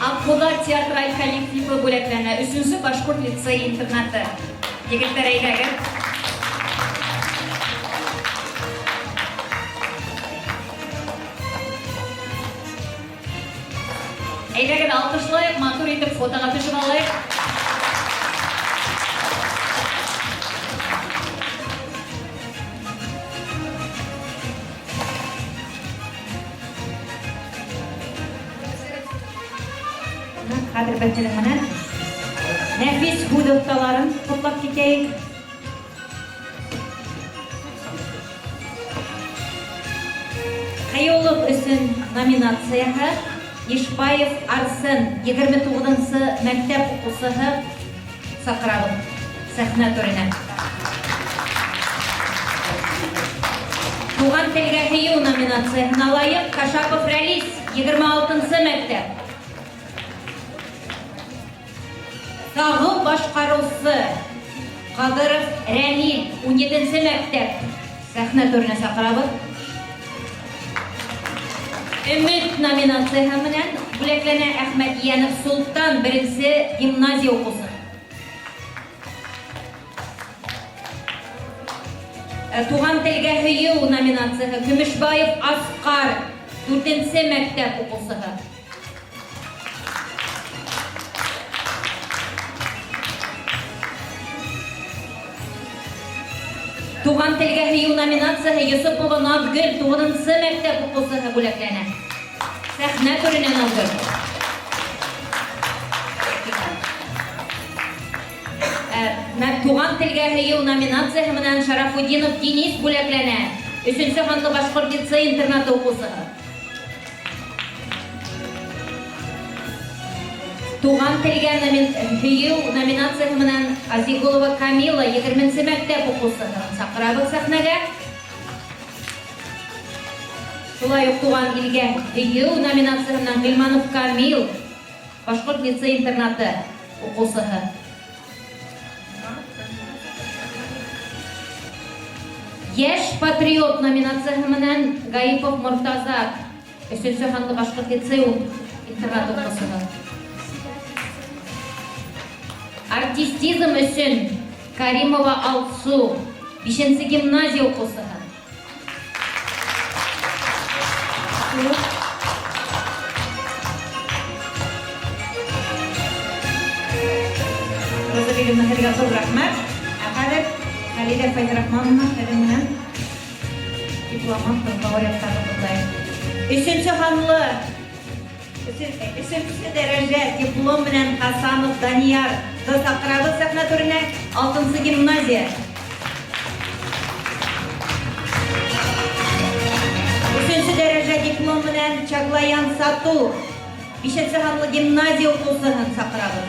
Аҡбуҙат театраль коллективы бүләкләнә. Өсөнсө башҡорт лицей-интернаты. Егеттәр, әйҙәгеҙ. Әйҙәгеҙ алҡышлайыҡ, матур итеп фотоға төшөп алайыҡ. Хәҙер беҙ менән нәфис һүҙ оҫталарын ҡотлап китәйек. Ҡыйыулыҡ өсөн номинацияһы Ишбаев Арсен, 29-нсы мәктәп уҡыусыһы, саҡырабыҙ сәхнә түренә. Туған телгә һөйөү номинацияһына лайыҡ Кашапов Рәлис, 26-нсы мәктәп. Сағыу башҡарыусы Ҡадыров Рәмил, 17-нсе мәктәп. Сәхнә түренә саҡырабыҙ. Өмөт номинацияһы менән бүләкләнә Әхмәтйәнов Султан, беренсе гимназия уҡыусы. Туған телгә һөйөү номинацияһы Көмөшбаев Асҡар, 4-нсе мәктәп уҡыусыһы. Туған телгә һөйөү номинацияһы Йосопова Наҙгөл, 9-нсы мәктәп уҡыусыһы бүләкләнә. Сәхнә түренә, Наҙгөл. Туған телгә һөйөү номинацияһы менән Шарафутдинов Денис бүләкләнә. Өсөнсө һанлы башҡорт лицей-интернаты уҡыусыһы. Туған телгә һөйөү номинацияһы менән Азигулова Камила, 20-нсе мәктәп уҡыусыһы. Саҡырабыҙ сәхнәгә. Шулай уҡ туған илгә һөйөү номинацияһы менән Ғилманов Камил, Башҡорт лицей-интернаты уҡыусыһы. Йәш патриот номинацияһы менән Гаипов Мортаза, өсөнсө һанлы башҡорт лицей-интернаты уҡыусыһы. Артистизм өсөн Каримова Алсу, бишенсе гимназия уҡыусыһы. Роза Вильямовна, һеҙгә ҙур рәхмәт. Ә хәҙер Хәлилә Фәйзрахмановна һеҙҙең менән дипломант һәм лауреаттарҙы ҡотлайыҡ. Өсөнсө һанлы Өсөнсө дәрәжә диплом менән Хасанов Данияр ҙы саҡырабыҙ сәхнә түренә, алтынсы гимназия. Өсөнсө дәрәжә диплом менән Чаглаян Сату, бишенсе һанлы гимназия уҡыусыһын саҡырабыҙ.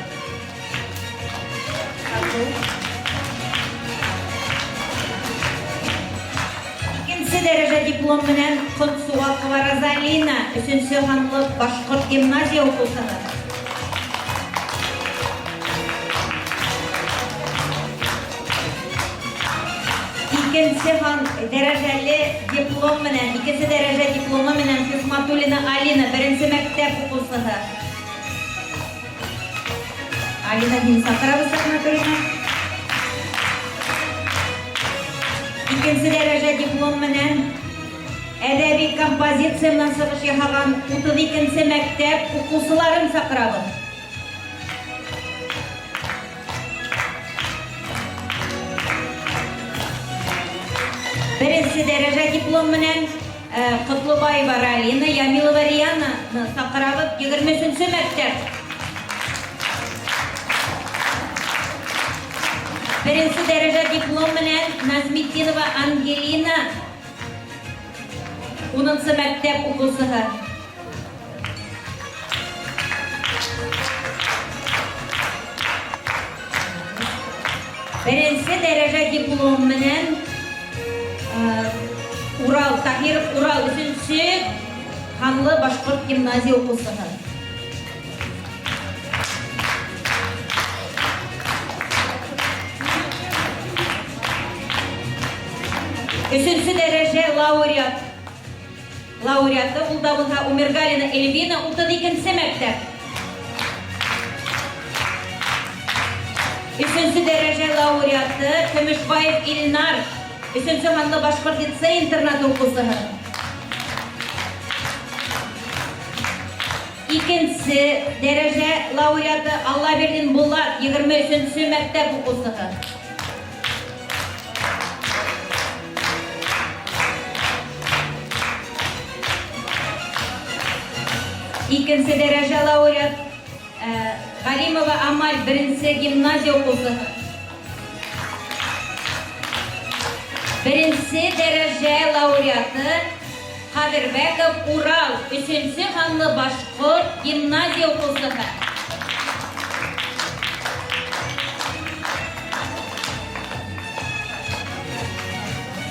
Сату. Икенсе дәрәжә диплом менән Ҡотсуғаҡова Розалина, өсөнсө һанлы башҡорт гимназия уҡыусыһы. Икенсе һан дәрәжәле диплом менән, икенсе дәрәжә дипломы менән Хисматуллина Алина, беренсе мәктәп уҡыусыһы. Алина, һине саҡырабыҙ сәхнә түренә. Икенсе дәрәжә диплом менән әдәби композиция менән сығыш яһаған 32 нсе мәктәп уҡыусыларын саҡырабыҙ. Беренсе дәрәжә диплом менән Ҡотлобаева Ралина, Ямилова Риананы саҡырабыҙ, 23 нсе мәктәп. Беренсе дәрәжә диплом менән Назметдинова Ангелина, унынсы мәктәп уҡыусыһы. Беренсе дәрәжә диплом менән Урал, Таһиров Урал, өсөнсө һанлы башҡорт гимназия уҡыусыһы. Өсөнсө дәрәжә лауреат. Лауреаты ул да булһа Умергалина Эльвина, 32 нсе мәктәп. Өсөнсө дәрәжә лауреаты Көмөшбаев Илнар, өсөнсө һанлы башҡорт лицей-интернаты уҡыусыһы. Икенсе дәрәжә лауреаты Аллабирҙин Булат, 23 мәктәп уҡыусыһы. Икенсе дәрәжә лауреат Ғалимова Амаль, беренсе гимназия уҡыусыһы. Беренсе дәрәжә лауреаты Ҡәҙербәков Урал, өсөнсө һанлы башҡорт гимназия уҡыусыһы.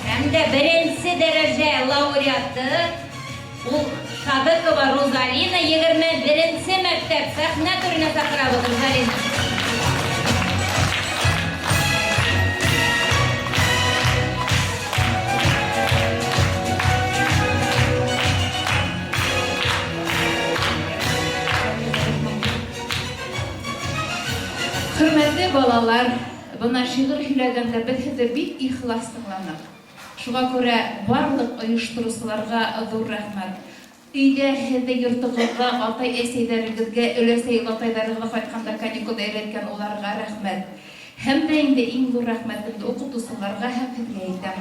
Һәм дә беренсе дәрәжә лауреаты ул Садыкова Рузалина, 21 мәктәп. Сәхнә түренә саҡырабыҙ Рузалина. Хөрмәтле балалар, бына шигырь һөйләгәндә беҙ һеҙҙе бик ихлас тыңланыҡ. Шуға күрә барлыҡ оештырыусыларға ҙур рәхмәт. Өйҙә һеҙҙе йортоғоҙҙа атай-әсәйҙәрегеҙгә, өләсәй-олатайҙарығыҙға ҡайтҡанда каникулда өйрәткән уларға рәхмәт. Һәм дә инде иң ҙур рәхмәтемде укытусыларга һәм һеҙгә әйтәм.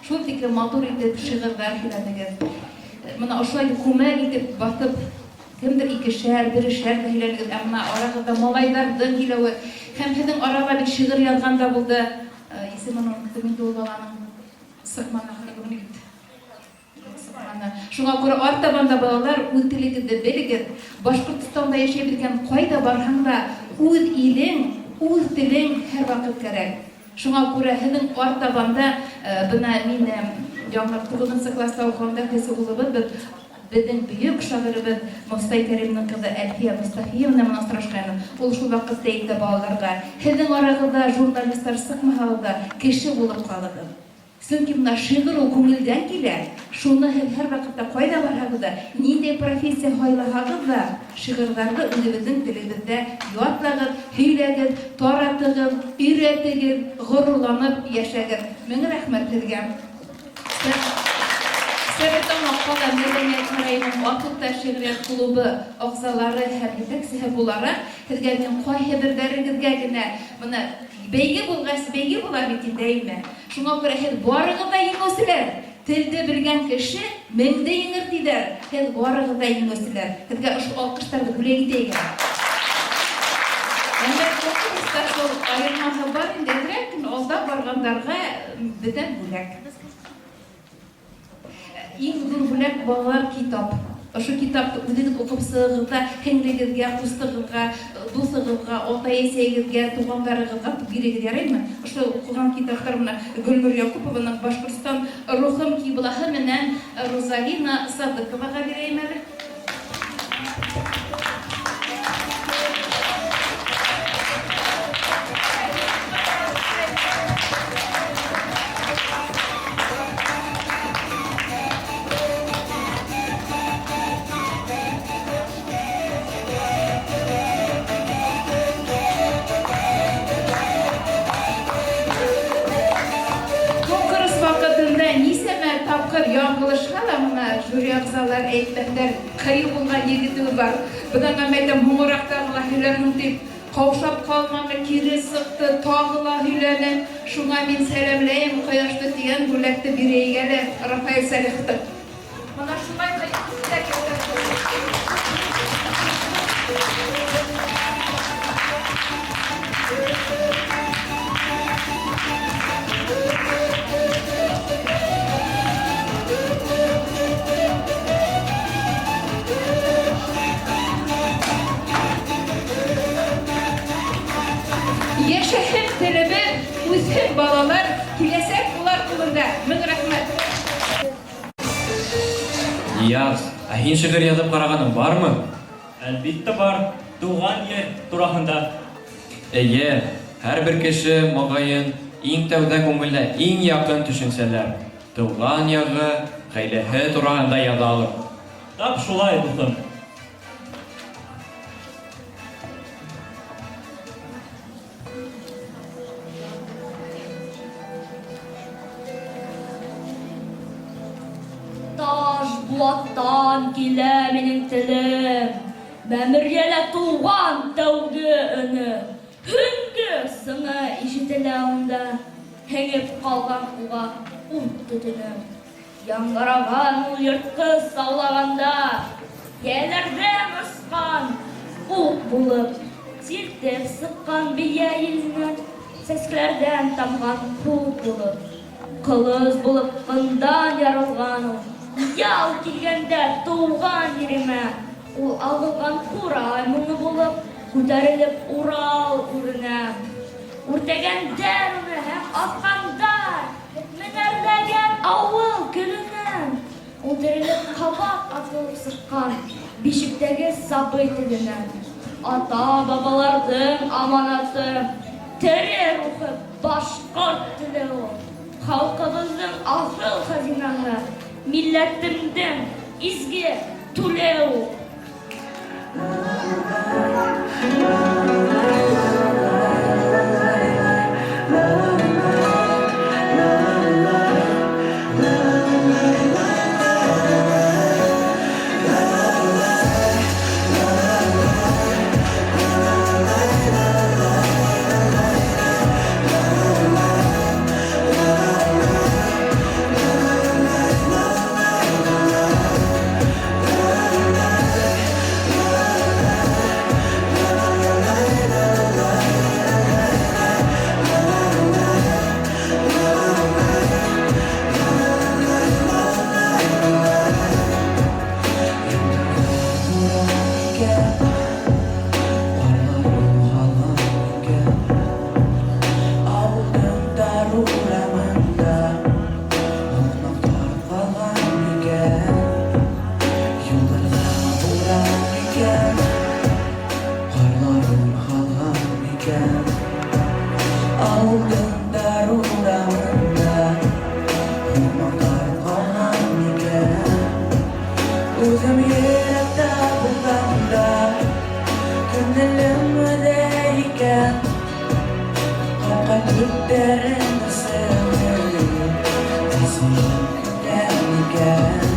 Шул тиклем матур итеп шигырьләр һөйләдегеҙ. Мына ошолай күмәк итеп баҫып, кемдер икешәр, берешәр ҙә һөйләнегеҙ, ә мына арағыҙҙа малайҙарҙың һөйләүе һәм һеҙҙең арала бит шигырь яҙған да булды. Исемен оноттом инде ул баланың. Сыҡманы ахыры бөгөн егет. Сыҡманы. Шуңа күрә артабан да балалар үҙ телегеҙҙе белегеҙ. Башҡортостанда йәшәйбеҙ икән, ҡайҙа барһаң да үҙ илең, үҙ телең һәрваҡыт кәрәк. Шуңа күрә һеҙҙең артабан да бына мин яңы туғыҙынсы класста уҡығанда кесе улыбыҙ беҙ Беҙҙең бөйөк шағирыбыҙ Мостай Кәримнең ҡыҙы Әлфиә Мостафиевна менән осрашҡайным. Ул шул ваҡытта әйтте балаларға, һеҙҙең арағыҙҙа журналистар сыҡмаһағыҙ ҙа, кеше булып ҡалығыҙ. Сөнки мына шиғыр ул күңелдән килә. Шуны һеҙ һәр ваҡытта ҡайҙа барһағыҙ ҙа, ниндәй профессия һайлаһағыҙ ҙа, шиғырҙарҙы үҙебеҙҙең телебеҙҙә ятлағыҙ, һөйләгеҙ, таратығыҙ, өйрәтегеҙ, ғорурланып йәшәгеҙ. Мең рәхмәт һеҙгә. Стәрлетамаҡ ҡала мәдәният һарайының Атлыҡта шиғриәт клубы ағзалары һәм етәксеһе булараҡ, һеҙгә мин ҡайһы берҙәрегеҙгә генә мына бәйге булғас, бәйге була бит инде, әйме? Шуңа күрә һеҙ барыгыҙ да еңүселәр. Телде белгән кеше меңде еңер тиҙәр. Һеҙ барыгыҙ да еңүселәр. Һеҙгә ошо алҡыштарҙы бүләк итәйек әле. Әммә конкурста шул аермаһы бар инде, әҙерәк кенә алда барғандарға бездән бүләк. Иң ҙур бүләк, балалар, китап. Ошо китапты үҙегеҙ уҡып сығығыҙ ҙа, һеңлегеҙгә, ҡустығыҙға, дуҫығыҙға, атай-әсәйегеҙгә, туғандарығыҙға бирегеҙ, яраймы? Ошо уҡыған китаптар менә Гөлнур Якупованың Башҡортостан рухым киблаһы менән Рузалина Садыковаға бирәйем әле. Конкурс ваҡытында нисәмә тапҡыр яңылышһа ла, мына жюри ағзалары әйтмәҫтәр, Ҡыйыу булған егетебеҙ бар. Бынан әйтәм, һуңыраҡ тағы ла һөйләрмен тип, ҡаушап ҡалманы, кире сыҡты, тағы ла һөйләне. Шуңа мин сәләмләйем, Ҡояшты тигән бүләкте бирәйек әле Рафаэль Сәлиховтың. Мына шулай ҡыйыу кешеләр Яшәһен телебеҙ, үҫһен балалар, киләсәк улар ҡулында. Мең рәхмәт. Нияз, ә һин шигырь яҙып ҡарағаның бармы? Әлбиттә бар, туған ер тураһында. Эйе, һәрбер кеше, мөгаен, иң тәүҙә күңеленә иң яҡын төшөнсәләр, тыуған ягы, гаиләһе тураһында язалыр. Тап шулай, дуҫым. Таш булаттан килә минең телем, Мәмерйәлә туған тәүге өне. Һөңгө сыңы ишетелә унда, Һеңеп ҡалған уға ут төтөнө. Яңғыраған ул йыртҡыс саулағанда, Йәләрҙән осҡан уҡ булып, Сиртеп сыҡҡан бейә еленән, Сәскәләрҙән тамған һут булып, Ҡылыс булып ҡындан ярылған ул. Яу килгәндә тыуған еремә, Ул ағылған ҡурай моңо булып, Күтәрелеп Урал үренә. Үртәгәндәр уны һәм аҫҡандар Меңәрләгән ауыл көлөнән. Ул терелеп ҡабат атылып сыҡҡан Бишектәге сабый теленән. Ата-бабаларҙың аманаты, Тере рухы башҡорт теле ул. Халҡыбыҙҙың аҫыл хазинаһы, Милләтемдең изге түле ул. Ауылдың тар урамында һуҡмаҡтар ҡалған микән? Үҙем йөрәктә булғанда, күңелем үҙе икән. Ҡапҡа төптәрен асып, әсәйем көтә микән?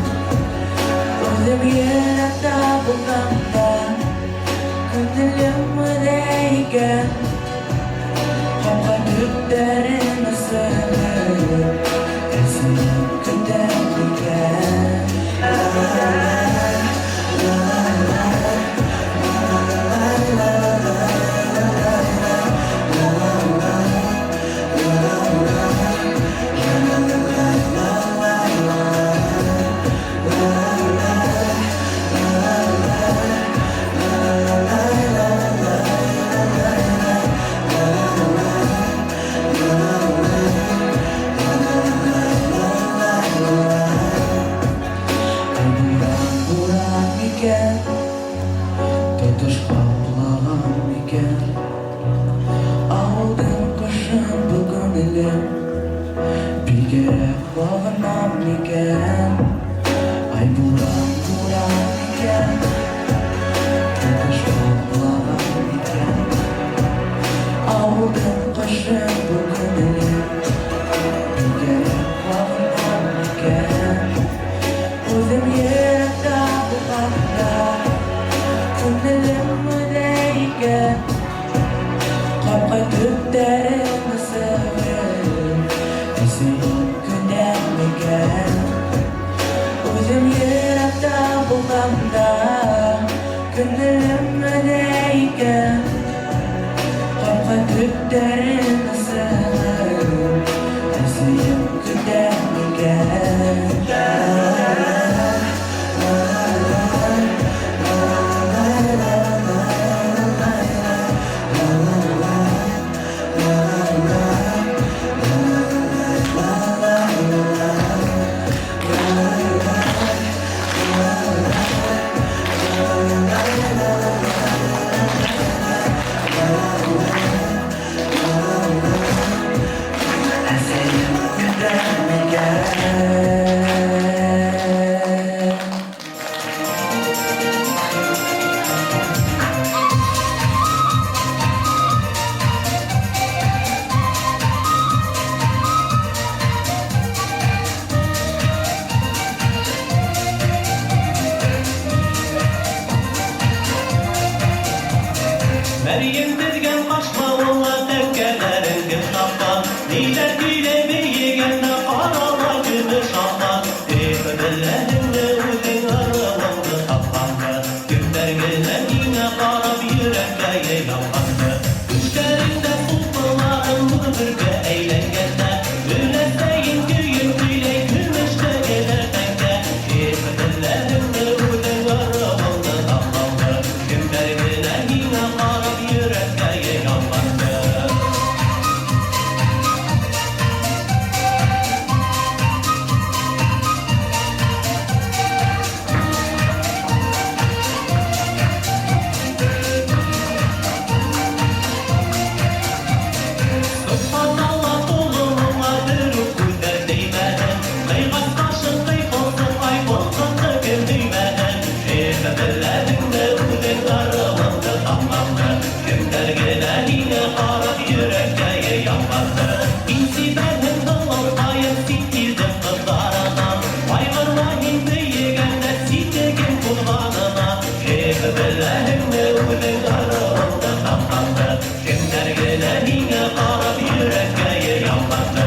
Үҙем йөрәктә булғанда, күңелем үҙе икән. Ҡапҡа төптәрен асып, әсәйем көтә микән? Ай, буран, буран микән, тотош ҡаплаған микән? Ауылдың ҡышын был күңелем бигерәк һағынам микән? Ай, буран, буран микән, тотош ҡаплаған микән? Ауылдың ҡышын был күңелем бигерәк һағынам микән? Үҙем йөрәктә булғанда, күңелем үҙе икән. Ҡапҡа төптәрен асып, әсәйем көтә микән? Үҙем йөрәктә булғанда, күңелем үҙе икән. Ҡапҡа төптәрен асып, әсәйем көтә микән? Әсәйем көтә микән? Мәрйен теҙгән ҡашмауыңа тәңкәләрен кем таҡҡан? Ниҙәр көйләй бейегәндә ҡарала көмөш аҡҡан? Эх, беләһеңме үҙең ырыуыңды тапҡанды? Кемдәр генә һиңә ҡарап йөрәккә ялғанды? Түштәреңдә сулпыларың ғүмергә әйләнгәндә, Өләсәйең көйөн көйләй көмөштәгеләр тәңкә. Эх, беләһеңме үҙең ырыуыңды тапҡанды? Кемдәр генә һиңә ҡарап йөрәккә ялғанды? Субханалла, толымыңа бер үк күҙҙәр теймәһен. Ҡыйғас ҡашың ҡыйпылсыҡ, ай, был ҡыҙҙы кем һөймәһен? Эх, беләһеңме үҙең ырыуыңды тапҡанды? Кемдәр генә һиңә ҡарап йөрәккә ялғанды? Һин сибәрһең, һылыуҡайым, сит илдең ҡыҙҙарынан. Ҡайғырма һин бейегәндә ситегең туҙғанына. Эх, беләһеңме үҙең ырыуыңды тапҡанды? Кемдәр генә һиңә ҡарап йөрәккә ялғанды?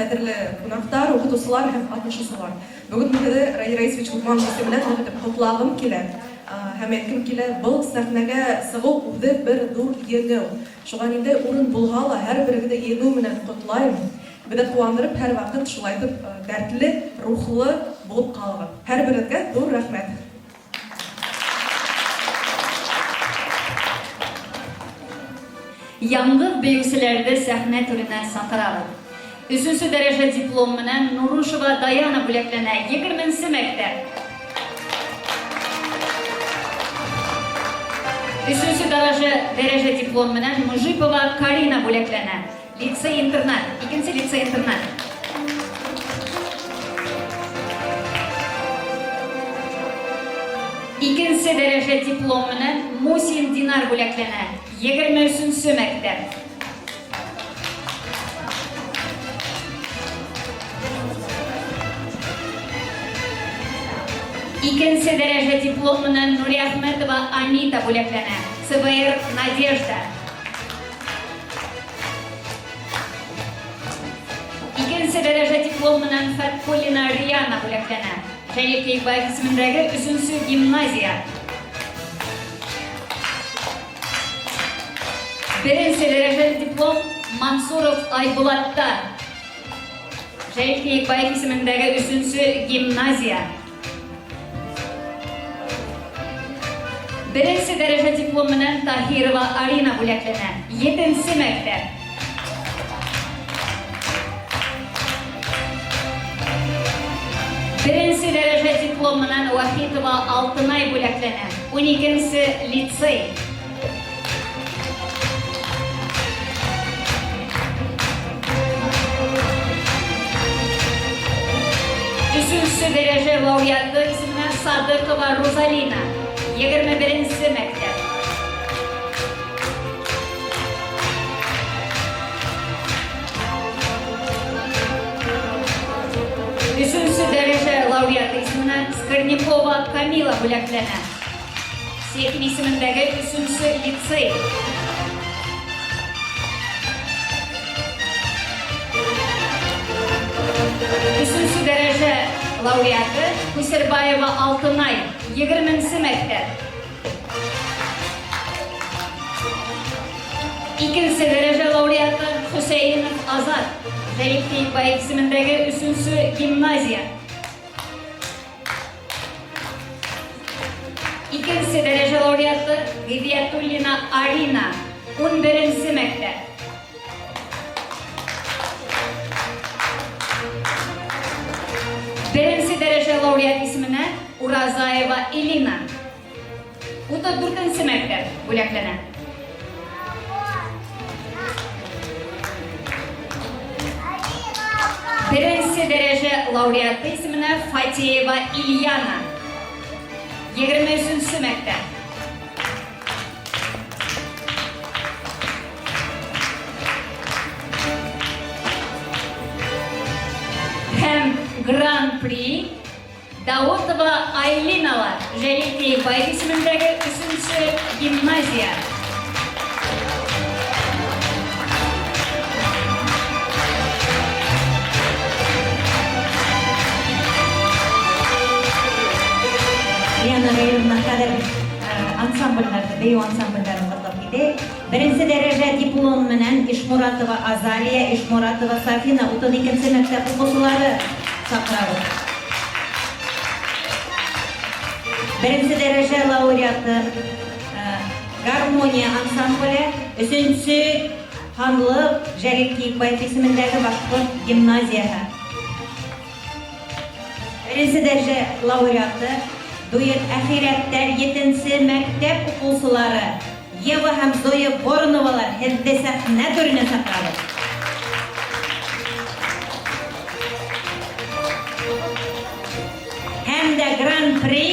Ҡәҙерле ҡунаҡтар, уҡытыусылар һәм ҡатнашыусылар. Бөгөн мин һеҙҙе Раиль Раисович Лоҡманов исеменән ныҡ итеп ҡотлағым килә. Һәм әйткем килә, был сәхнәгә сығыу үҙе бер ҙур еңеү. Шуға ниндәй урын булһа ла, һәр берегеҙҙе еңеү менән ҡотлайым. Беҙҙе ҡыуандырып, һәрваҡыт шулай итеп дәртле, рухлы булып ҡалығыҙ. Һәр берегеҙгә ҙур рәхмәт. Яңгыҙ бейеүселәрҙе сәхнә түренә саҡырабыҙ. Өсөнсө дәрәжә диплом менән Нурушева Даяна бүләкләнә, егерменсе мәктәп. Өсөнсө дәрәжә, дәрәжә диплом менән Мужипова Карина бүләкләнә. Лицей-интернат, икенсе лицей-интернат. Икенсе дәрәжә диплом менән Мусин Динар бүләкләнә. 23 мәктәп. Икенсе дәрәжә диплом менән Нуриәхмәтова Анита бүләкләнә. ЦБР Надежда. Икенсе дәрәжә диплом менән Фәткуллина Риана бүләкләнә. Җәлил Киекбаев исемендәге өченче гимназия. Беренче дәрәҗәле диплом Мансуров Айбулатта. Җәлил Киекбаев исемендәге өченче гимназия. Беренче дәрәҗә диплом менән Таһирова Арина бүләкләнә. Етенче мәктәп. Беренче дәрәҗә диплом менән Вахитова Алтынай бүләкләнә. Уникенче лицей. Өченче дәрәҗә лауреаты исеменә Садыкова Рузалина. 21 мәктәп. Өченче дәрәҗә лауреаты исеменә Скорнякова Камила бүләкләнә. Секин исемендәге өченче лицей. Өченче дәрәҗә лауреаты Күсербаева Алтынай, 20 мәктәп. Икенче дәрәҗә лауреаты Хөсәенов Азат, Җәлил Киекбаев исемендәге өченче гимназия. Икенче дәрәҗә лауреаты Гыйзиятуллина Арина, 11 мәктәп. Беренче дәрәҗә лауреат исеменә Уразаева Элина. 34 мәктәп бүләкләнә. Беренче дәрәҗә лауреаты исеменә Фатеева Ильяна. 23 мәктәп. Һәм Гран-при Даутова Айлинала, Җәлил Киекбаев исемендәге өченче гимназия. Лиана Раиловна хәҙер ансамбльләрҙе, бейеү ансамбльдәрен ҡотлап китәйек. Беренсе дәрәжә диплом менән Ишморатова Азалия, Ишморатова Сафина, 32 нче мәктәп укучылары чакырабыз. Беренче дәрәжә лауреаты Гармония ансамбле, өченче һанлы Җәлил Киекбаев исемендәге башкорт гимназияһе. Беренче дәрәҗә лауреаты, дуэт Әхирәттәр етенче мәктәп укучылары Ева һәм Зоя Вороновалар һеҙҙе сәхнә түренә саҡырабыҙ. Һәм дә Гран-при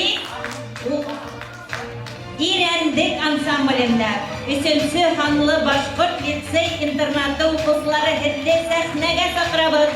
Ирәндек ансамблендә өченче һанлы башкорт лицей-интернаты укучылары һеҙҙе сәхнәгә саҡырабыҙ.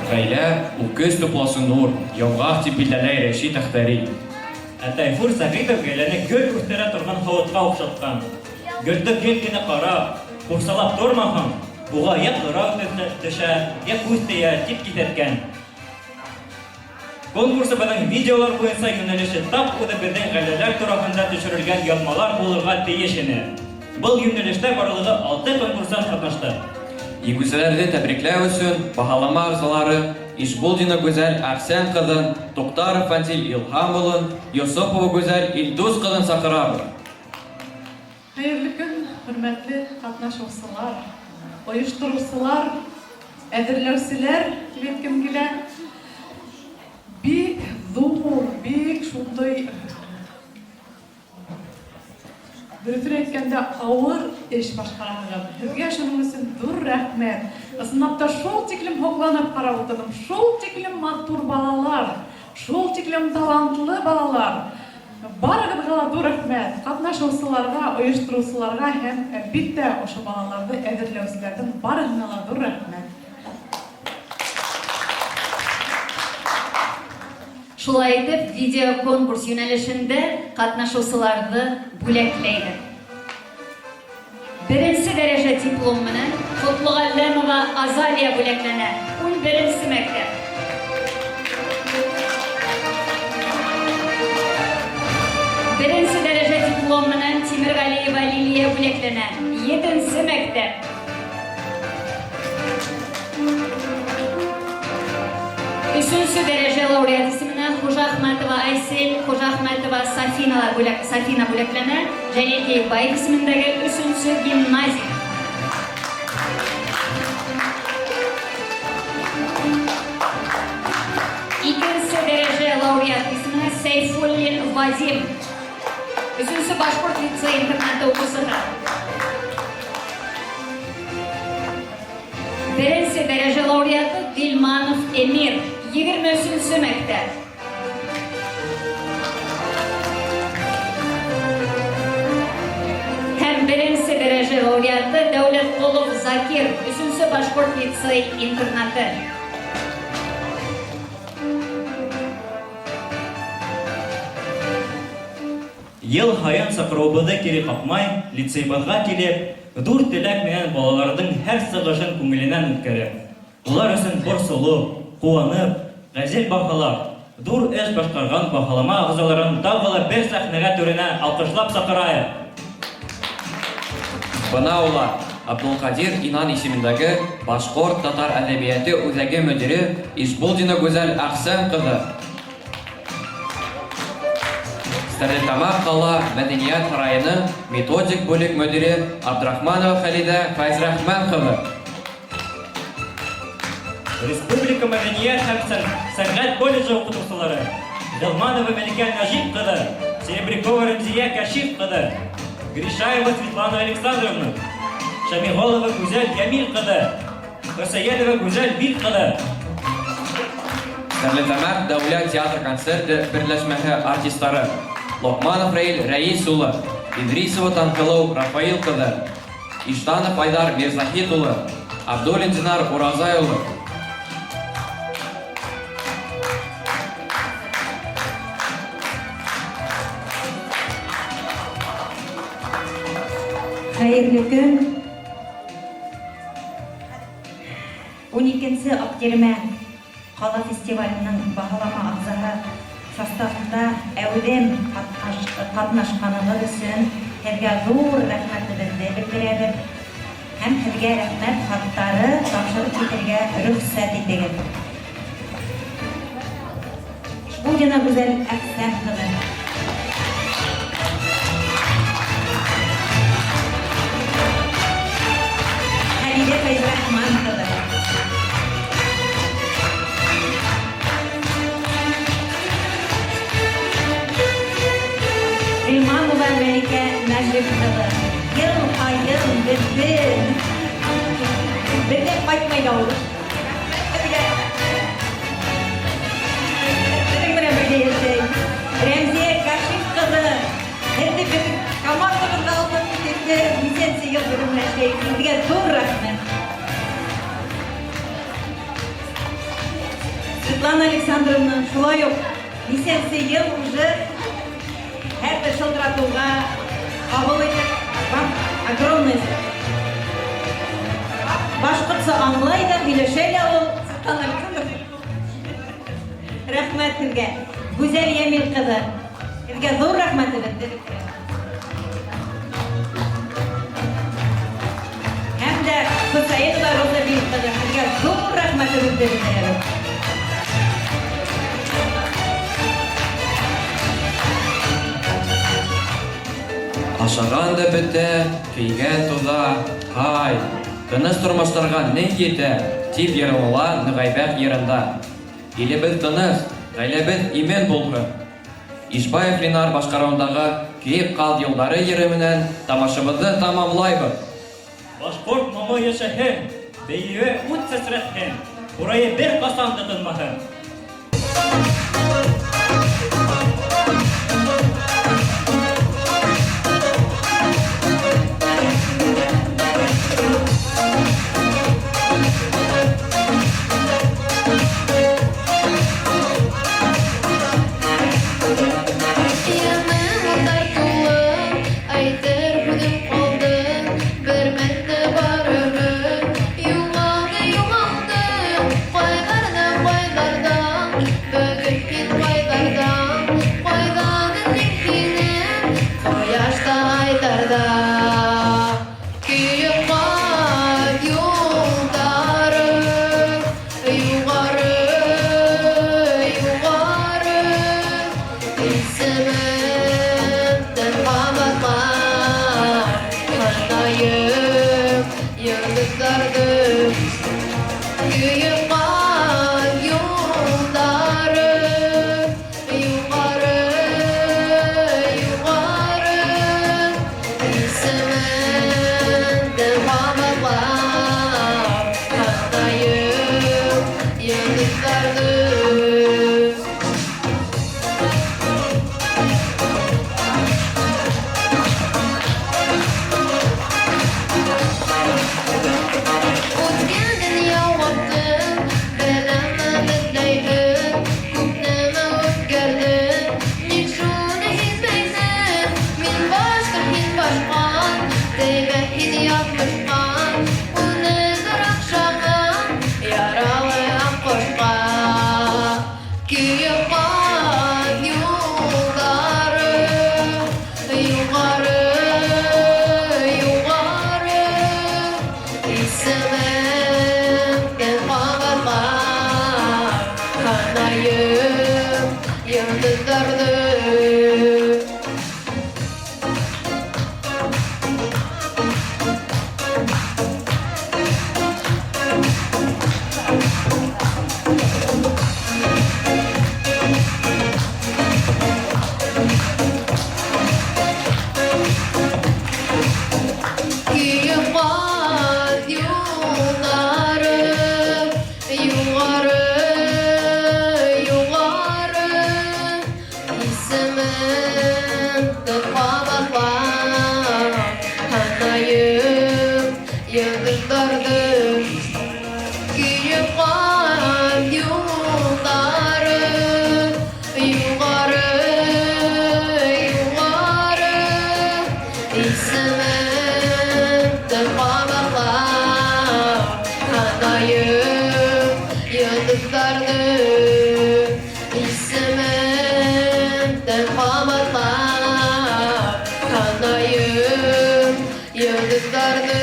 Гаилә, ул көс туплаучы нур, йомгак, дип билдәләй Рәшит Әхтәри. Ә Тайфур Сәгыйтов гаиләне гөл үстерә торган һавытка охшаткан. Гөлне гел генә карап, курсалап тормасаң, уга я кырау төшә, я күз тия, дип кисәткән. Конкурсыбызның видеолар буенча юнәлеше тап үзебезнең гаиләләр турасында төшерелгән язмалар булырга тиеш ине. Был юнәлештә барлыгы алты конкурсант катнашты. Җиңүчеләрне тәбрикләү өчен баһалама әгъзалары Ишбулдина Гүзәл Әхсән кызын, Туктаров Фәнзил Илһам улын, Йосыпова Гүзәл Илдус кызын чакырабыз. Хәерле көн, хөрмәтле катнашучылар, оештыручылар, әзерләүчеләр дип әйткем килә. Бик зур, бик шундый, дөресен әйткәндә, авыр эш башкарасыгыз. Сезгә шуның өчен зур рәхмәт. Ысынлап та шул тиклем һокланып карап утырдым. Шул тиклем матур балалар, шул тиклем талантлы балалар. Барыгызга ла зур рәхмәт! Катнашучыларга, оештыручыларга һәм, әлбиттә, ошо балаларны әзерләүчеләрнең барысына ла зур рәхмәт! Шулай итеп, видеоконкурс юнәлешендә катнашучыларны бүләкләйбез. Беренче дәрәҗә диплом менән Котлыгалләмова Азалия бүләкләнә, унберенче мәктәп. Беренче дәрәҗә диплом менән Тимергалиева Лилия бүләкләнә, етенче мәктәп. Өченче дәрәҗә лауреат исеменә Хуҗахмәтова Айсель, Хуҗахмәтова Сафиналар бүләк, Сафина бүләкләнә, Җәлил Киекбаев исемендәге өченче гимназия. Икенче дәрәҗә лауреат исеменә Сәйфуллин Вадим, өченче башкорт лицей-интернаты укучысы. Беренче дәрәҗә лауреаты Гыйльманов Эмир, 23 нче мәктәп. Һәм беренче дәрәҗә лауреаты Дәүләтколов Закир, өченче башкорт лицей-интернаты. Ел һаен чакыруыбызны кире какмай, лицейбызга килеп, зур теләк менән балаларның һәр сыгышын күңеленнән үткәреп, алар өчен борчылып, куанып, газель баһалап, зур эш башкарган баһалама әгъзаларын тагы ла бер сәхнәгә түренә алкышлап чакыраек! Бына улар, Абдулкадир Инан исемендәге Башкорт-татар әдәбияте үзәге мөдире Ишбулдина Гүзәл Әхсән кызы, Стәрлетамак кала мәдәният һараеның методик бүлек мөдире Абдрахманова Хәлидә Фәйзрахман кызы. Республика мәдәният һәм сәнгать колледжы укытучылары Гылманова Мәликә Нәҗип кызы, Серебрякова Рәмзия Кәшиф кызы, Гришаева Светлана Александровна, Шамиголова Гүзәл Ямил кызы, Хөсәенова Гүзәл Вил кызы. Стәрлетамак дәүләт театр концерты берләшмәһе артистлары, Локманов Раил Рәис улы, Идрисова Таңһылу Рафаил кызы, Иштанов Айдар Мирзаһит улы, Абдуллин Динар Уразай улы. Хәерле көн! Уникенче Актирмә кала фестиваленең баһалама әгъзаһы составында әүдем катнашканыгыз өчен һеҙгә ҙур рәхмәтебеҙҙе белдерәбеҙ һәм һеҙгә рәхмәт хаттары тапшырып китергә рөхсәт итегеҙ. Ишбулдина Гүзәл Әхсән кызы. Хәлидә Фәйзрахман кызы. Гыйльманова Мәликә Нәҗип кызы. Ел һаен бездән бездән кайтмый да ул. Безнең белән бергә яшәй. Рәмзия Кашиф кызы. Һеҙҙе беҙ командабыҙға алдыҡ бит инде. Нисәнсе йыл беҙҙең менән эшләй. Һеҙгә ҙур рәхмәт. Светлана Александровна, шулай ук нисәнсе ел уже һәрбер шылтыратыуға ҡабул итеп, вам огромное башҡортса аңлай ҙа, һөйләшә лә ул, Светлана Александровна. Рәхмәт һеҙгә. Гүзәл Йәмил ҡыҙы, һеҙгә ҙур рәхмәтебеҙҙе белдерәбеҙ. Һәм дә Хөсәйенова Роза Бил ҡыҙы, һеҙгә ҙур рәхмәтебеҙҙе белдерәбеҙ. Ашаған да бөтә, кейгән туҙа, һай, тыныс тормоштарға ни етә, тип йырлала Нығайбәк йырында. Илебеҙ тыныс, ғаиләбеҙ имен булһын. Ишбаев Ленар башҡарыуындағы Кейек ҡаҙ юлдары йыры менән тамашабыҙҙы тамамлайбыҙ. Башҡорт моңо йәшәһен, бейеүе ут сәсрәтһен, ҡурайы бер ҡасан да тынмаһын. Яным уттар тулы, әйтер һүҙем ҡалды, бер мәлде барыбер юғалды, юғалды. Ҡайҙарҙа, ҡайҙарҙа, бөгөн һин ҡайҙарҙа, ҡайҙан эҙлим һине, ҡояшта, айҙарҙа. Көйөк ҡаҙ юлдары, юғары, юғары, исемемде ҡабатлап, һанайым йондоҙҙарҙы. Көйөк ҡаҙ юлдары, юғары, юғары, исемемде ҡабатлап, һанайым йондоҙҙарҙы. Үткәнен яуаптым, беләме бөтөнләйһең, күп нәмә үҙгәрҙе, ник шуны һиҙмәйһең? Мин башҡа, һин башҡа, теймә һин яҙмышҡа, уны аҡшаға, яралы аҡҡошҡа. Көйөк ҡаҙ юлдары, юғары, юғары, исемемде ҡабатлап, һанайым йондоҙҙарҙы. Көйөк ҡаҙ юлдары, юғары, юғары, исемемде ҡабатлап, һанайым йондоҙҙарҙы. Көйөк ҡаҙ юлдары, юғары, юғары, исемемде ҡабатлап, һанайым йондоҙҙарҙы. Исемемде ҡабатлап, һанайым йондоҙҙарҙы.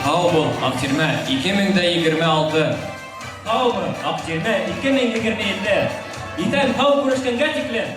Һау бул, Аҡтирмә 2026. Һаумы, Аҡтирмә 2027. Иҫән һау күрешкәнгә тиклем.